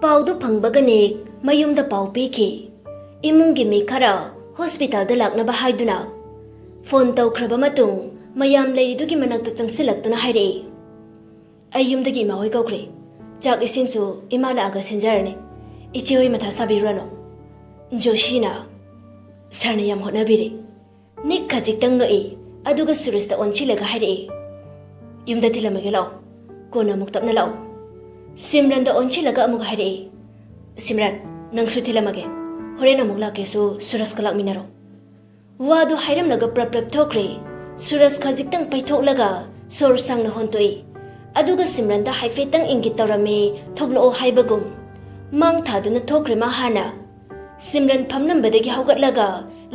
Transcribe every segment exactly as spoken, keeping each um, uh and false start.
ꯄꯥꯎꯗꯨ ꯐꯪꯕꯒ ꯅꯤꯛ ꯃꯌꯨꯝꯗ ꯄꯥꯎ ꯄꯤꯈꯤ꯫ ꯏꯃꯨꯡꯒꯤ ꯃꯤ ꯈꯔ ꯍꯣꯁꯄꯤꯇꯥꯜꯗ ꯂꯥꯛꯅꯕ ꯍꯥꯏꯗꯨꯅ ꯐꯣꯟ ꯇꯧꯈ꯭ꯔꯕ ꯃꯇꯨꯡ, ꯃꯌꯥꯝ ꯂꯩꯔꯤꯗꯨꯒꯤ ꯃꯅꯥꯛꯇ ꯆꯪꯁꯤꯜꯂꯛꯇꯨꯅ ꯍꯥꯏꯔꯛꯏ, "ꯑꯩ ꯌꯨꯝꯗꯒꯤ ꯏꯃꯥ ꯍꯣꯏ ꯀꯧꯈ꯭ꯔꯦ꯫ ꯆꯥꯛ ꯏꯁꯤꯡꯁꯨ ꯏꯃꯥ ꯂꯥꯛꯑꯒ ꯁꯤꯟꯖꯔꯅꯤ꯫ ꯏꯆꯦ ꯍꯣꯏ ꯃꯊꯥ ꯁꯥꯕꯤꯔꯨꯔꯅꯨ꯫" ꯖꯣꯁꯤꯅ, "ꯁꯥꯔꯅ ꯌꯥꯝ ꯍꯣꯠꯅꯕꯤꯔꯦ꯫" ꯅꯤꯛ ꯈꯖꯤꯛꯇꯪ ꯅꯣꯛꯏ, ꯑꯗꯨꯒ ꯁꯨꯔꯖꯇ ꯑꯣꯟꯁꯤꯜꯂꯒ ꯍꯥꯏꯔꯛꯏ, "ꯌꯨꯝꯗ ꯊꯤꯜꯂꯝꯃꯒꯦ ꯂꯥꯛꯑꯣ, ꯀꯣꯟꯅ ꯑꯃꯨꯛ ꯇꯞꯅ ꯂꯥꯛꯑꯣ꯫" ꯁꯤꯝꯔꯟꯗ ꯑꯣꯟꯁꯤꯜꯂꯒ ꯑꯃꯨꯛ ꯍꯥꯏꯔꯛꯏ, "ꯁꯤꯝꯔꯟ, ꯅꯪꯁꯨ ꯊꯤꯜꯂꯝꯃꯒꯦ, ꯍꯣꯔꯦꯟ ꯑꯃꯨꯛ ꯂꯥꯛꯀꯦꯁꯨ ꯁꯨꯔꯖꯀ ꯂꯥꯛꯃꯤꯟꯅꯔꯣ꯫" ꯋꯥꯗꯨ ꯍꯥꯏꯔꯝꯂꯒ ꯄ꯭ꯔꯞ ꯄ꯭ꯔꯞ ꯊꯣꯛꯈ꯭ꯔꯦ꯫ ꯁꯨꯔꯖ ꯈꯖꯤꯛꯇꯪ ꯄꯩꯊꯣꯛꯂꯒ ꯁꯣꯔ ꯁꯥꯡꯅ ꯍꯣꯟꯇꯣꯛꯏ, ꯑꯗꯨꯒ ꯁꯤꯝꯔꯟꯗ ꯍꯥꯏꯐꯦꯠꯇꯪ ꯏꯪꯒꯤꯠ ꯇꯧꯔꯝꯃꯤ, ꯊꯣꯛꯂꯛꯑꯣ ꯍꯥꯏꯕꯒꯨꯝ꯫ ꯃꯥꯡ ꯊꯥꯗꯨꯅ ꯊꯣꯛꯈ꯭ꯔꯦ ꯃꯥ ꯍꯥꯟꯅ꯫ ꯁꯤꯝꯔꯟ ꯐꯝꯂꯝꯕꯗꯒꯤ ꯍꯧꯒꯠꯂꯒ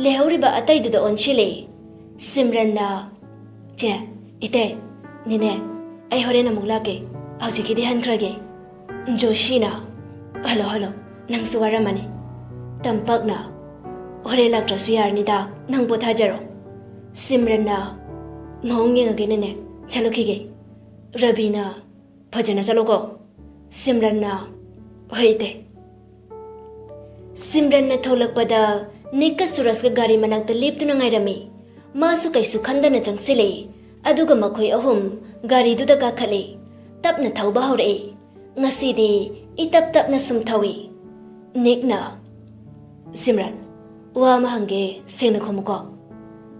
ꯂꯩꯍꯧꯔꯤꯕ ꯑꯇꯩꯗꯨꯗ ꯑꯣꯟꯁꯤꯜꯂꯦ꯫ ꯁꯤꯝꯔꯟꯅ, "ꯆꯦ, ꯏꯇꯩ, ꯅꯦꯅꯦ, ꯑꯩ ꯍꯣꯔꯦꯟ ꯑꯃꯨꯛ ꯂꯥꯛꯀꯦ, ꯍꯧꯖꯤꯛꯀꯤꯗꯤ ꯍꯟꯈ꯭ꯔꯒꯦ꯫" ꯖꯣꯁꯤꯅ, "ꯍꯜꯂꯣ, ꯍꯜꯂꯣ, ꯅꯪꯁꯨ ꯋꯥꯔꯝꯃꯅꯤ꯫ ꯇꯝꯄꯥꯛꯅ, ꯍꯣꯔꯦꯟ ꯂꯥꯛꯇ꯭ꯔꯁꯨ ꯌꯥꯔꯅꯤꯗ, ꯅꯪ ꯄꯣꯊꯥꯖꯔꯣ꯫" ꯁꯤꯝꯔꯟꯅ, "ꯃꯑꯣꯡ ꯌꯦꯡꯉꯒꯦ ꯅꯦꯅꯦ, ꯆꯠꯂꯨꯈꯤꯒꯦ꯫" ꯔꯕꯤꯅ, "ꯐꯖꯅ ꯆꯠꯂꯣꯀꯣ꯫" ꯁꯤꯝꯔꯟꯅ, "ꯍꯣꯏ ꯏꯇꯩ꯫" ꯁꯤꯝꯔꯟꯅ ꯊꯣꯛꯂꯛꯄꯗ ꯅꯤꯛꯀ ꯁꯨꯔꯖꯀ ꯒꯥꯔꯤ ꯃꯅꯥꯛꯇ ꯂꯦꯞꯇꯨꯅ ꯉꯥꯏꯔꯝꯃꯤ꯫ ꯃꯥꯁꯨ ꯀꯩꯁꯨ ꯈꯟꯗꯅ ꯆꯪꯁꯤꯜꯂꯦ, ꯑꯗꯨꯒ ꯃꯈꯣꯏ ꯑꯍꯨꯝ ꯒꯥꯔꯤꯗꯨꯗ ꯀꯥꯈꯠꯂꯦ꯫ ꯇꯞꯅ ꯊꯧꯕ ꯍꯧꯔꯛꯑꯦ꯫ ꯉꯁꯤꯗꯤ ꯏꯇꯞ ꯇꯞꯅ ꯁꯨꯝ ꯊꯧꯏ꯫ ꯅꯤꯛꯅ, "ꯁꯤꯝꯔꯟ, ꯋꯥ ꯑꯃ ꯍꯪꯒꯦ, ꯁꯦꯡꯅ ꯈꯨꯝꯃꯨꯀꯣ꯫"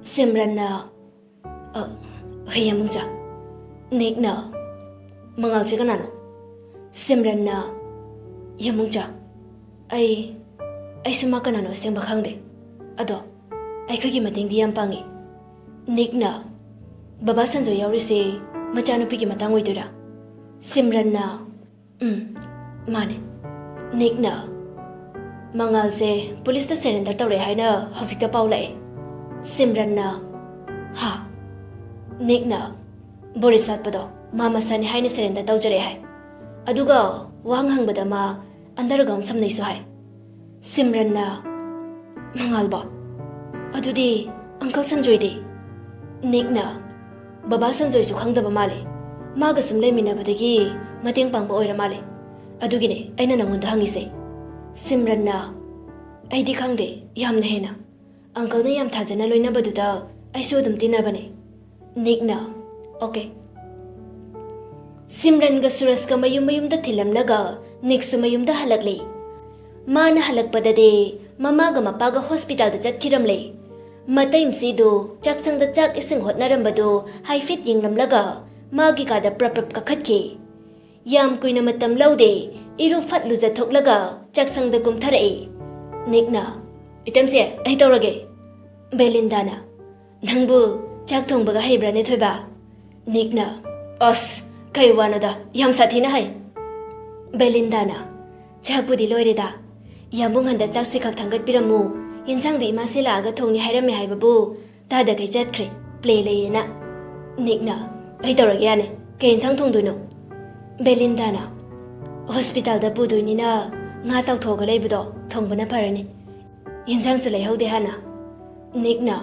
ꯁꯤꯝꯔꯟꯅ, "ꯑ, ꯍꯣꯏ, ꯌꯥꯝꯕꯨꯡꯆꯥ꯫" ꯅꯤꯛꯅ, "ꯃꯉꯥꯜꯁꯦ ꯀꯅꯥꯅꯣ?" ꯁꯤꯝꯔꯟꯅ, "ꯌꯥꯝꯕꯨꯡꯆꯥ, ꯑꯩ, ꯑꯩꯁꯨ ꯃꯥ ꯀꯅꯥꯅꯣ ꯑꯁꯦꯡꯕ ꯈꯪꯗꯦ꯫ ꯑꯗꯣ ꯑꯩꯈꯣꯏꯒꯤ ꯃꯇꯦꯡꯗꯤ ꯌꯥꯝ ꯄꯥꯡꯉꯤ꯫" ꯅꯤꯛꯅ, "ꯕꯕꯥ ꯁꯟꯖꯣꯏ ꯌꯥꯎꯔꯤꯁꯦ ꯃꯆꯥꯅꯨꯄꯤꯒꯤ ꯃꯇꯥꯡ ꯑꯣꯏꯗꯣꯏꯔꯥ?" ꯁꯤꯝꯔꯟꯅ, "ꯎꯝ, ꯃꯥꯅꯦ꯫" ꯅꯤꯛꯅ, "ꯃꯉꯥꯜꯁꯦ ꯄꯨꯂꯤꯁꯇ ꯁꯔꯦꯟꯗꯔ ꯇꯧꯔꯦ ꯍꯥꯏꯅ ꯍꯧꯖꯤꯛꯇ ꯄꯥꯎ ꯂꯥꯛꯑꯦ꯫" ꯁꯤꯝꯔꯟꯅ, "ꯍꯥ?" ꯅꯤꯛꯅ, "ꯕꯣꯔꯤꯁ ꯁꯥꯠꯄꯗꯣ ꯃꯥ ꯃꯁꯥꯅꯤ ꯍꯥꯏꯅ ꯁꯔꯦꯟꯗꯔ ꯇꯧꯖꯔꯦ ꯍꯥꯏ꯫ ꯑꯗꯨꯒ ꯋꯥꯍꯪ ꯍꯪꯕꯗ ꯃꯥ ꯑꯟꯗꯔꯒ꯭ꯔꯥꯎꯟ ꯁꯝꯅꯩꯁꯨ ꯍꯥꯏ꯫" ꯁꯤꯝꯔꯟꯅ, "ꯃꯉꯥꯜꯕꯣ? ꯑꯗꯨꯗꯤ ꯑꯪꯀꯜ ꯁꯟꯖꯣꯏꯗꯤ?" ꯅꯤꯛꯅ, "ꯕꯕꯥ ꯁꯟꯖꯣꯏꯁꯨ ꯈꯪꯗꯕ ꯃꯥꯜꯂꯦ꯫ ꯃꯥꯒ ꯁꯨꯝ ꯂꯩꯃꯤꯟꯅꯕꯗꯒꯤ ꯃꯇꯦꯡ ꯄꯥꯡꯕ ꯑꯣꯏꯔ ꯃꯥꯜꯂꯦ꯫ ꯑꯗꯨꯒꯤꯅꯦ ꯑꯩꯅ ꯅꯪꯉꯣꯟꯗ ꯍꯪꯉꯤꯁꯦ꯫ ꯁꯤꯝꯔꯟꯅ, "ꯑꯩꯗꯤ ꯈꯪꯗꯦ, ꯌꯥꯝꯅ ꯍꯦꯟꯅ꯫ ꯑꯪꯀꯜꯅ ꯌꯥꯝ ꯊꯥꯖꯅ ꯂꯣꯏꯅꯕꯗꯨꯗ ꯑꯩꯁꯨ ꯑꯗꯨꯝ ꯇꯤꯟꯅꯕꯅꯦ꯫" ꯅꯤꯛꯅ, "ꯑꯣꯀꯦ꯫" ꯁꯤꯝꯔꯟꯒ ꯁꯨꯔꯖꯀ ꯃꯌꯨꯝ ꯃꯌꯨꯝꯗ ꯊꯤꯜꯂꯝꯂꯒ ꯅꯤꯛꯁꯨ ꯃꯌꯨꯝꯗ ꯍꯜꯂꯛꯂꯦ꯫ ꯃꯥꯅ ꯍꯜꯂꯛꯄꯗꯗꯤ ꯃꯃꯥꯒ ꯃꯄꯥꯒ ꯍꯣꯁꯄꯤꯇꯥꯜꯗ ꯆꯠꯈꯤꯔꯝꯂꯦ꯫ ꯃꯇꯩ ꯃꯆꯦꯗꯨ ꯆꯥꯛꯁꯪꯗ ꯆꯥꯛ ꯏꯁꯤꯡ ꯍꯣꯠꯅꯔꯝꯕꯗꯨ ꯍꯥꯏꯐꯦꯠ ꯌꯦꯡꯂꯝꯂꯒ ꯃꯥꯒꯤ ꯀꯥꯗ ꯄ꯭ꯔꯞ ꯄ꯭ꯔꯞ ꯀꯥꯈꯠꯈꯤ꯫ ꯌꯥꯝ ꯀꯨꯏꯅ ꯃꯇꯝ ꯂꯧꯗꯦ, ꯏꯔꯨ ꯐꯠ ꯂꯨꯖꯊꯣꯛꯂꯒ ꯆꯥꯛꯁꯪꯗ ꯀꯨꯝꯊꯔꯛꯏ꯫ ꯅꯤꯛꯅ, "ꯏꯇꯝꯁꯦ, ꯑꯩ ꯇꯧꯔꯒꯦ꯫" ꯕꯦꯂꯤꯟꯗꯥꯅ, "ꯅꯪꯕꯨ ꯆꯥꯛ ꯊꯣꯡꯕꯒ ꯍꯩꯕ꯭ꯔꯥꯅꯦ ꯊꯣꯏꯕ?" ꯅꯤꯛꯅ, "ꯑꯁ, ꯀꯩ ꯋꯥꯅꯣꯗ, ꯌꯥꯝ ꯁꯥꯊꯤꯅ ꯍꯩ꯫" ꯕꯦꯂꯤꯟꯗꯥꯅ, "ꯆꯥꯛꯄꯨꯗꯤ ꯂꯣꯏꯔꯦꯗ꯫ ꯌꯥꯝꯕꯨꯡ ꯍꯟꯗꯛ ꯆꯥꯛꯁꯦ ꯈꯛ ꯊꯥꯡꯒꯠꯄꯤꯔꯝꯃꯨ, ꯌꯦꯟꯁꯥꯡꯗꯤ ꯏꯃꯥꯁꯦ ꯂꯥꯛꯑꯒ ꯊꯣꯡꯅꯤ ꯍꯥꯏꯔꯝꯃꯦ ꯍꯥꯏꯕꯕꯨ ꯇꯥꯗꯈꯩ ꯆꯠꯈ꯭ꯔꯦ, ꯄ꯭ꯂꯦ ꯂꯩꯌꯦꯅ꯫" ꯅꯤꯛꯅ, "ꯑꯩ ꯇꯧꯔꯒꯦ ꯌꯥꯅꯤ, ꯀꯩ ꯌꯦꯟꯁꯥꯡ ꯊꯣꯡꯗꯣꯏꯅꯣ?" ꯕꯦꯂꯤꯟꯗꯥꯅ, "ꯍꯣꯁꯄꯤꯇꯥꯜꯗ ꯄꯨꯗꯣꯏꯅꯤꯅ ꯉꯥ ꯇꯥꯎꯊꯣꯛꯑꯒ ꯂꯩꯕꯗꯣ ꯊꯣꯡꯕꯅ ꯐꯔꯅꯤ꯫ ꯌꯦꯟꯁꯥꯡꯁꯨ ꯂꯩꯍꯧꯗꯦ ꯍꯥꯟꯅ꯫" ꯅꯤꯛꯅ,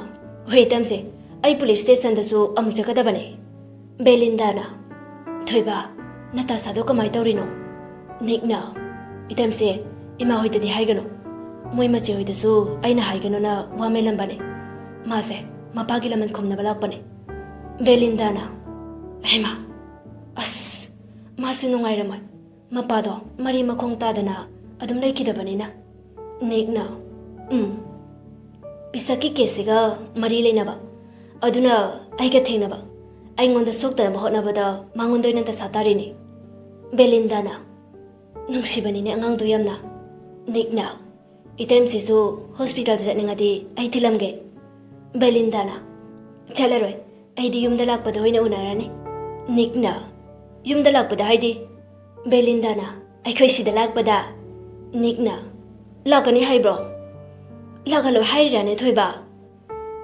"ꯍꯣꯏ ꯏꯇꯝꯁꯦ, ꯑꯩ ꯄꯨꯂꯤꯁ ꯁ꯭ꯇꯦꯁꯟꯗꯁꯨ ꯑꯃꯨꯛ ꯆꯠꯀꯗꯕꯅꯦ꯫" ꯕꯦꯂꯤꯟꯗꯥꯅ, "ꯊꯣꯏꯕ, ꯅꯇꯥꯁꯥꯗꯣ ꯀꯃꯥꯏ ꯇꯧꯔꯤꯅꯣ?" ꯅꯤꯛꯅ, "ꯏꯇꯝꯁꯦ, ꯏꯃꯥ ꯍꯣꯏꯗꯗꯤ ꯍꯥꯏꯒꯅꯨ꯫ ꯃꯣꯏ ꯃꯆꯦ ꯍꯣꯏꯗꯁꯨ ꯑꯩꯅ ꯍꯥꯏꯒꯅꯨꯅ ꯋꯥ ꯃꯦꯜꯂꯝꯕꯅꯦ꯫ ꯃꯥꯁꯦ ꯃꯄꯥꯒꯤ ꯂꯃꯟ ꯈꯨꯝꯅꯕ ꯂꯥꯛꯄꯅꯦ꯫" ꯕꯦꯂꯤꯟꯗꯥꯅ, "ꯍꯩꯃꯥ, ꯑꯁ, ꯃꯥꯁꯨ ꯅꯨꯡꯉꯥꯏꯔꯝꯃꯣꯏ꯫ ꯃꯄꯥꯗꯣ ꯃꯔꯤ ꯃꯈꯣꯡ ꯇꯥꯗꯅ ꯑꯗꯨꯝ ꯂꯩꯈꯤꯗꯕꯅꯤꯅ꯫" ꯅꯤꯛꯅ, "ꯎꯝ, ꯄꯤꯁꯛꯀꯤ ꯀꯦꯁꯁꯤꯒ ꯃꯔꯤ ꯂꯩꯅꯕ, ꯑꯗꯨꯅ ꯑꯩꯒ ꯊꯦꯡꯅꯕ, ꯑꯩꯉꯣꯟꯗ ꯁꯣꯛꯇꯅꯕ ꯍꯣꯠꯅꯕꯗ ꯃꯉꯣꯟꯗ ꯑꯣꯏꯅ ꯗꯁꯥ ꯇꯥꯔꯤꯅꯤ꯫" ꯕꯦꯂꯤꯟꯗꯥꯅ, "ꯅꯨꯡꯁꯤꯕꯅꯤꯅꯦ ꯑꯉꯥꯡꯗꯣ ꯌꯥꯝꯅ꯫" ꯅꯤꯛꯅ, "ꯏꯇꯩꯃꯁꯤꯁꯨ ꯍꯣꯁꯄꯤꯇꯥꯜꯗ ꯆꯠꯅꯤꯡꯉꯗꯤ ꯑꯩ ꯊꯤꯜꯂꯝꯒꯦ꯫" ꯕꯦꯂꯤꯟꯗꯥꯅ, "ꯆꯠꯂꯔꯣꯏ, ꯑꯩꯗꯤ ꯌꯨꯝꯗ ꯂꯥꯛꯄꯗ ꯑꯣꯏꯅ ꯎꯅꯔꯅꯤ꯫" ꯅꯤꯛꯅ, "ꯌꯨꯝꯗ ꯂꯥꯛꯄꯗ ꯍꯥꯏꯗꯤ?" ꯕꯦꯂꯤꯟꯗꯥꯅ, "ꯑꯩꯈꯣꯏ ꯁꯤꯗ ꯂꯥꯛꯄꯗ꯫" ꯅꯤꯛꯅ, "ꯂꯥꯛꯀꯅꯤ ꯍꯥꯏꯕ꯭ꯔꯣ? ꯂꯥꯛꯍꯜꯂꯣꯏ ꯍꯥꯏꯔꯤꯔꯥꯅꯦ ꯊꯣꯏꯕ?"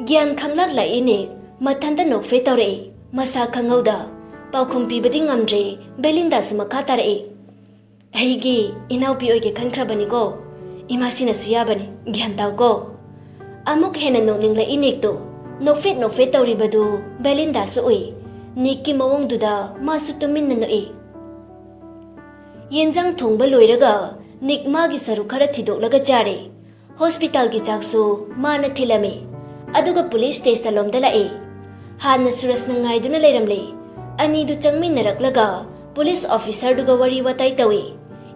ꯒ꯭ꯌꯥꯟ ꯈꯪꯂꯛ ꯂꯥꯛꯏ ꯅꯤꯛ ꯃꯊꯟꯇ ꯅꯣꯛꯐꯦ ꯇꯧꯔꯛꯏ꯫ ꯃꯁꯥ ꯈꯪꯍꯧꯗ ꯄꯥꯎꯈꯨꯝ ꯄꯤꯕꯗꯤ ꯉꯝꯗ꯭ꯔꯦ꯫ ꯕꯦꯂꯤꯟꯗꯥꯁꯨ ꯃꯈꯥ ꯇꯥꯔꯛꯏ, "ꯑꯩꯒꯤ ꯏꯅꯥꯎꯄꯤ ꯑꯣꯏꯒꯦ ꯈꯟꯈ꯭ꯔꯕꯅꯤꯀꯣ꯫ ꯏꯃꯥꯁꯤꯅꯁꯨ ꯌꯥꯕꯅꯤ, ꯒ꯭ꯌꯥꯟ ꯇꯥꯎꯀꯣ꯫" ꯑꯃꯨꯛ ꯍꯦꯟꯅ ꯅꯣꯛꯅꯤꯡꯂꯛꯏ ꯅꯤꯛꯇꯨ꯫ ꯅꯣꯛꯐꯦꯠ ꯅꯣꯛꯐꯦꯠ ꯇꯧꯔꯤꯕꯗꯨ ꯕꯦꯂꯤꯟꯗꯥꯁꯨ ꯎꯏ꯫ ꯅꯤꯛꯀꯤ ꯃꯑꯣꯡꯗꯨꯗ ꯃꯥꯁꯨ ꯇꯨꯃꯤꯟꯅ ꯅꯣꯛꯏ꯫ ꯌꯦꯟꯖꯥꯡ ꯊꯣꯡꯕ ꯂꯣꯏꯔꯒ ꯅꯤꯛ ꯃꯥꯒꯤ ꯁꯔꯨꯛ ꯈꯔ ꯊꯤꯗꯣꯛꯂꯒ ꯆꯥꯔꯦ꯫ ꯍꯣꯁꯄꯤꯇꯥꯜꯒꯤ ꯆꯥꯛꯁꯨ ꯃꯥꯅ ꯊꯤꯜꯂꯝꯃꯤ꯫ ꯑꯗꯨꯒ ꯄꯨꯂꯤꯁ ꯁ꯭ꯇꯦꯁꯟꯂꯣꯝꯗ ꯂꯥꯛꯑꯦ꯫ ꯍꯥꯟꯅ ꯁꯨꯔꯖꯅ ꯉꯥꯏꯗꯨꯅ ꯂꯩꯔꯝꯂꯦ꯫ ꯑꯅꯤꯗꯨ ꯆꯪꯃꯤꯟꯅꯔꯛꯂꯒ ꯄꯨꯂꯤꯁ ꯑꯣꯐꯤꯁꯔꯗꯨꯒ ꯋꯥꯔꯤ ꯋꯥꯇꯥꯏ ꯇꯧꯏ꯫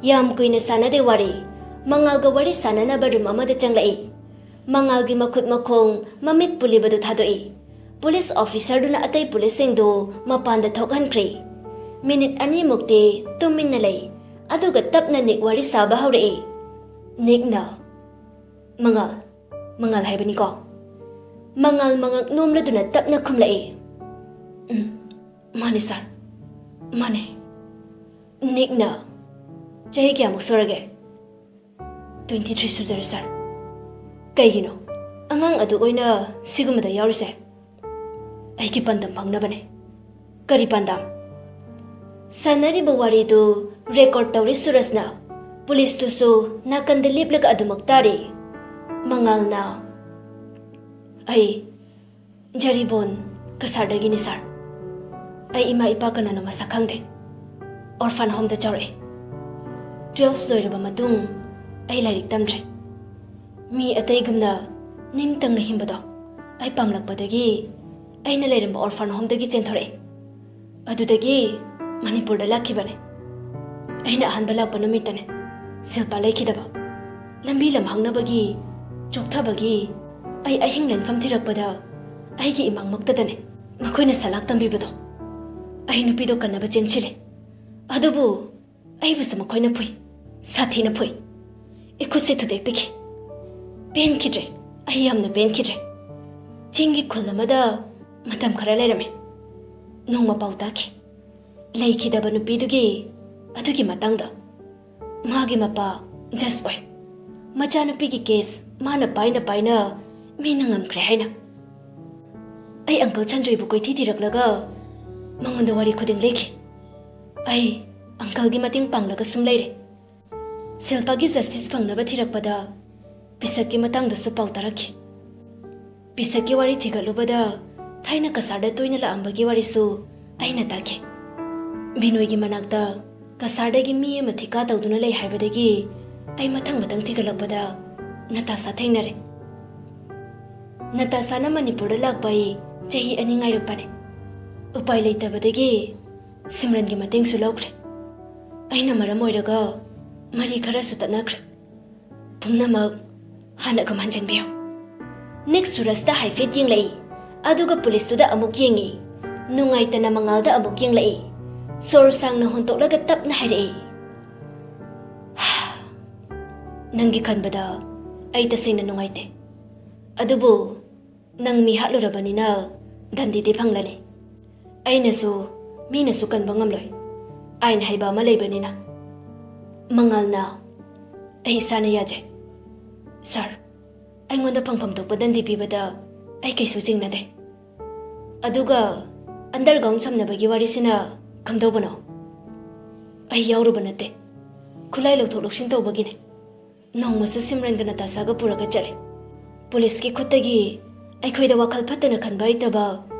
ꯌꯥꯝ ꯀꯨꯏꯅ ꯁꯥꯟꯅꯗꯦ ꯋꯥꯔꯤ꯫ ꯃꯉꯥꯜꯒ ꯋꯥꯔꯤ ꯁꯥꯟꯅꯅꯕ ꯔꯨꯝ ꯑꯃꯗ ꯆꯪꯂꯛꯏ꯫ ꯃꯉꯥꯜꯒꯤ ꯃꯈꯨꯠ ꯃꯈꯣꯡ, ꯃꯃꯤꯠ ꯄꯨꯜꯂꯤꯕꯗꯨ ꯊꯥꯗꯣꯛꯏ꯫ ꯄꯨꯂꯤꯁ ꯑꯣꯐꯤꯁꯔꯗꯨꯅ ꯑꯇꯩ ꯄꯨꯂꯤꯁꯁꯤꯡꯗꯨ ꯃꯄꯥꯟꯗ ꯊꯣꯛꯍꯟꯈ꯭ꯔꯦ꯫ ꯃꯤꯅꯤꯠ ꯑꯅꯤꯃꯨꯛꯇꯤ ꯇꯨꯃꯤꯟꯅ ꯂꯩ꯫ ꯑꯗꯨꯒ ꯇꯞꯅ ꯅꯤꯛ ꯋꯥꯔꯤ ꯁꯥꯕ ꯍꯧꯔꯛꯏ꯫ ꯅꯤꯛꯅ, "ꯃꯉꯥꯜ, ꯃꯉꯥꯜ ꯍꯥꯏꯕꯅꯤꯀꯣ?" ꯃꯉꯥꯜ ꯃꯉꯛ ꯅꯣꯝꯂꯗꯨꯅ ꯇꯞꯅ ꯈꯨꯝꯂꯛꯏ꯫ "ꯎꯝ, ꯃꯥꯅꯦ ꯁꯥꯔ, ꯃꯥꯅꯦ꯫" ꯅꯤꯛꯅ, "ꯆꯍꯤ ꯀꯌꯥꯃꯨꯛ ꯁꯨꯔꯒꯦ?" "ꯇ꯭ꯋꯦꯟꯇꯤ ꯊ꯭ꯔꯤ ꯁꯨꯖꯔꯦ ꯁꯥꯔ꯫" "ꯀꯩꯒꯤꯅꯣ ꯑꯉꯥꯡ ꯑꯗꯨ ꯑꯣꯏꯅ ꯁꯤꯒꯨꯝꯕꯗ ꯌꯥꯎꯔꯤꯁꯦ?" "ꯑꯩꯒꯤ ꯄꯥꯟꯗꯝ ꯐꯪꯅꯕꯅꯦ꯫" "ꯀꯔꯤ ꯄꯥꯟꯗꯝ?" ꯁꯥꯟꯅꯔꯤꯕ ꯋꯥꯔꯤꯗꯨ ꯔꯦꯀꯣꯔꯗ ꯇꯧꯔꯤ ꯁꯨꯔꯖꯅ꯫ ꯄꯨꯂꯤꯁꯇꯨꯁꯨ ꯅꯥꯀꯟꯗ ꯂꯦꯞꯂꯒ ꯑꯗꯨꯃꯛ ꯇꯥꯔꯤ꯫ ꯃꯉꯥꯜꯅ, "ꯑꯩ ꯖꯔꯤꯕꯣꯟ ꯀꯁꯥꯔꯗꯒꯤꯅꯤ ꯁꯥꯔ꯫ ꯑꯩ ꯏꯃꯥ ꯏꯄꯥ ꯀꯅꯥꯅꯣ ꯃꯁꯛ ꯈꯪꯗꯦ꯫ ꯑꯣꯔꯐꯥꯟ ꯍꯣꯝꯗ ꯆꯥꯎꯔꯛꯑꯦ꯫ ꯇꯨꯋꯦꯜꯐ ꯂꯣꯏꯔꯕ ꯃꯇꯨꯡ ꯑꯩ ꯂꯥꯏꯔꯤꯛ ꯇꯝꯗ꯭ꯔꯦ꯫ ꯃꯤ ꯑꯇꯩꯒꯨꯝꯅ ꯅꯤꯡꯇꯝꯅ ꯍꯤꯡꯕꯗꯣ ꯑꯩ ꯄꯥꯝꯂꯛꯄꯗꯒꯤ ꯑꯩꯅ ꯂꯩꯔꯝꯕ ꯑꯣꯔꯐꯥꯟ ꯍꯣꯝꯗꯒꯤ ꯆꯦꯟꯊꯣꯔꯛꯑꯦ꯫ ꯑꯗꯨꯗꯒꯤ ꯃꯅꯤꯄꯨꯔꯗ ꯂꯥꯛꯈꯤꯕꯅꯦ꯫ ꯑꯩꯅ ꯑꯍꯥꯟꯕ ꯂꯥꯛꯄ ꯅꯨꯃꯤꯠꯇꯅꯦ ꯁꯤꯜꯄꯥ ꯂꯩꯈꯤꯗꯕ꯫ ꯂꯝꯕꯤ ꯂꯝꯍꯥꯡꯅꯕꯒꯤ ꯆꯣꯛꯊꯕꯒꯤ ꯑꯩ ꯑꯍꯤꯡ ꯂꯦꯟꯐꯝ ꯊꯤꯔꯛꯄꯗ ꯑꯩꯒꯤ ꯏꯃꯥꯡꯃꯛꯇꯗꯅꯦ ꯃꯈꯣꯏꯅ ꯁꯂꯥꯛ ꯇꯝꯕꯤꯕꯗꯣ꯫ ꯑꯩ ꯅꯨꯄꯤꯗꯣ ꯀꯟꯅꯕ ꯆꯦꯟꯁꯤꯜꯂꯦ꯫ ꯑꯗꯨꯕꯨ ꯑꯩꯕꯨꯁꯨ ꯃꯈꯣꯏꯅ ꯐꯨꯏ, ꯁꯥꯊꯤꯅ ꯐꯨꯏ꯫ ꯏꯈꯨꯠꯁꯦ ꯊꯨꯗꯦꯛꯄꯤꯈꯤ꯫ ꯄꯦꯟꯈꯤꯗ꯭ꯔꯦ, ꯑꯩ ꯌꯥꯝꯅ ꯄꯦꯟꯈꯤꯗ꯭ꯔꯦ꯫ ꯆꯤꯡꯒꯤ ꯈꯨꯜ ꯑꯃꯗ ꯃꯇꯝ ꯈꯔ ꯂꯩꯔꯝꯃꯦ꯫ ꯅꯣꯡꯃ ꯄꯥꯎ ꯇꯥꯈꯤ꯫ ꯂꯩꯈꯤꯗꯕ ꯅꯨꯄꯤꯗꯨꯒꯤ ꯑꯗꯨꯒꯤ ꯃꯇꯥꯡꯗ꯫ ꯃꯥꯒꯤ ꯃꯄꯥ ꯖꯁ ꯑꯣꯏ꯫ ꯃꯆꯥꯅꯨꯄꯤꯒꯤ ꯀꯦꯁ ꯃꯥꯅ ꯄꯥꯏꯅ ꯄꯥꯏꯅ ꯃꯤꯅ ꯉꯝꯈ꯭ꯔꯦ ꯍꯥꯏꯅ꯫ ꯑꯩ ꯑꯪꯀꯜ ꯁꯟꯖꯣꯏꯕꯨ ꯀꯣꯏꯊꯤ ꯊꯤꯔꯛꯂꯒ ꯃꯉꯣꯟꯗ ꯋꯥꯔꯤ ꯈꯨꯗꯤꯡ ꯂꯤꯈꯤ꯫ ꯑꯩ ꯑꯪꯀꯜꯒꯤ ꯃꯇꯦꯡ ꯄꯥꯡꯂꯒ ꯁꯨꯝ ꯂꯩꯔꯦ꯫ ꯁꯤꯜꯄꯥꯒꯤ ꯖꯁꯇꯤꯁ ꯐꯪꯅꯕ ꯊꯤꯔꯛꯄꯗ ꯄꯤꯁꯛꯀꯤ ꯃꯇꯥꯡꯗꯁꯨ ꯄꯥꯎ ꯇꯥꯔꯛꯈꯤ꯫ ꯄꯤꯁꯛꯀꯤ ꯋꯥꯔꯤ ꯊꯤꯒꯠꯂꯨꯕꯗ ꯊꯥꯏꯅ ꯀꯁꯥꯔꯗ ꯇꯣꯏꯅ ꯂꯥꯛꯑꯝꯕꯒꯤ ꯋꯥꯔꯤꯁꯨ ꯑꯩꯅ ꯇꯥꯈꯤ꯫ ꯕꯤꯅꯣꯏꯒꯤ ꯃꯅꯥꯛꯇ ꯀꯁꯥꯔꯗꯒꯤ ꯃꯤ ꯑꯃ ꯊꯤꯀꯥ ꯇꯧꯗꯨꯅ ꯂꯩ ꯍꯥꯏꯕꯗꯒꯤ ꯑꯩ ꯃꯊꯪ ꯃꯊꯪ ꯊꯤꯒꯠꯂꯛꯄꯗ ꯅꯇꯥꯁꯥ ꯊꯦꯡꯅꯔꯦ꯫ ꯅꯇꯥꯁꯥꯅ ꯃꯅꯤꯄꯨꯔꯗ ꯂꯥꯛꯄ ꯑꯩ ꯆꯍꯤ ꯑꯅꯤ ꯉꯥꯏꯔꯛꯄꯅꯦ꯫ ꯎꯄꯥꯏ ꯂꯩꯇꯕꯗꯒꯤ ꯁꯤꯝꯔꯟꯒꯤ ꯃꯇꯦꯡꯁꯨ ꯂꯧꯈ꯭ꯔꯦ꯫ ꯑꯩꯅ ꯃꯔꯝ ꯑꯣꯏꯔꯒ ꯃꯔꯤ ꯈꯔꯁꯨ ꯇꯠꯅꯈ꯭ꯔꯦ꯫ ꯄꯨꯝꯅꯃꯛ ꯍꯥꯟꯅꯒꯨꯝ ꯍꯟꯖꯤꯟꯕꯤꯌꯨ꯫ ꯅꯤꯛ ꯁꯨꯔꯖꯇ ꯍꯥꯏꯐꯦꯠ ꯌꯦꯡꯂꯛꯏ, ꯑꯗꯨꯒ ꯄꯨꯂꯤꯁꯇꯨꯗ ꯑꯃꯨꯛ ꯌꯦꯡꯉꯤ꯫ ꯅꯨꯡꯉꯥꯏꯇꯅ ꯃꯉꯥꯜꯗ ꯑꯃꯨꯛ ꯌꯦꯡꯂꯛꯏ꯫ ꯁꯣꯔ ꯁꯥꯡꯅ ꯍꯣꯟꯇꯣꯛꯂꯒ ꯇꯞꯅ ꯍꯥꯏꯔꯛꯏ, "ꯅꯪꯒꯤ ꯈꯟꯕꯗ ꯑꯩ ꯇꯁꯦꯡꯅ ꯅꯨꯡꯉꯥꯏꯇꯦ꯫ ꯑꯗꯨꯕꯨ ꯅꯪ ꯃꯤ ꯍꯥꯠꯂꯨꯔꯕꯅꯤꯅ ꯗꯟꯗꯤꯗꯤ ꯐꯪꯂꯅꯤ꯫ ꯑꯩꯅꯁꯨ, ꯃꯤꯅꯁꯨ ꯀꯟꯕ ꯉꯝꯂꯣꯏ꯫ ꯑꯥꯏꯟ ꯍꯥꯏꯕ ꯑꯃ ꯂꯩꯕꯅꯤꯅ꯫" ꯃꯉꯥꯜꯅ, "ꯑꯩ ꯏꯁꯥꯅ ꯌꯥꯖꯩ꯫ ꯁꯥꯔ, ꯑꯩꯉꯣꯟꯗ ꯐꯪꯐꯝ ꯊꯣꯛꯄ ꯗꯟꯗꯤ ꯄꯤꯕꯗ ꯑꯩ ꯀꯩꯁꯨ ꯆꯤꯡꯅꯗꯦ꯫ ꯑꯗꯨꯒ ꯑꯟꯗꯔꯒ꯭ꯔꯥꯎꯟ ꯁꯝꯅꯕꯒꯤ ꯋꯥꯔꯤꯁꯤꯅ ꯀꯝꯗꯧꯕꯅꯣ?" "ꯑꯩ ꯌꯥꯎꯔꯨꯕ ꯅꯠꯇꯦ꯫ ꯈꯨꯠꯂꯥꯏ ꯂꯧꯊꯣꯛ ꯂꯧꯁꯤꯟ ꯇꯧꯕꯒꯤꯅꯦ꯫ ꯅꯣꯡꯃꯁꯨ ꯁꯤꯝꯔꯟꯒ ꯅꯇꯥꯁꯥꯒ ꯄꯨꯔꯒ ꯆꯠꯂꯦ꯫ ꯄꯨꯂꯤꯁꯀꯤ ꯈꯨꯠꯇꯒꯤ ꯑꯩꯈꯣꯏꯗ ꯋꯥꯈꯜ ꯐꯠꯇꯅ ꯈꯟꯕ ꯍꯩꯇꯕ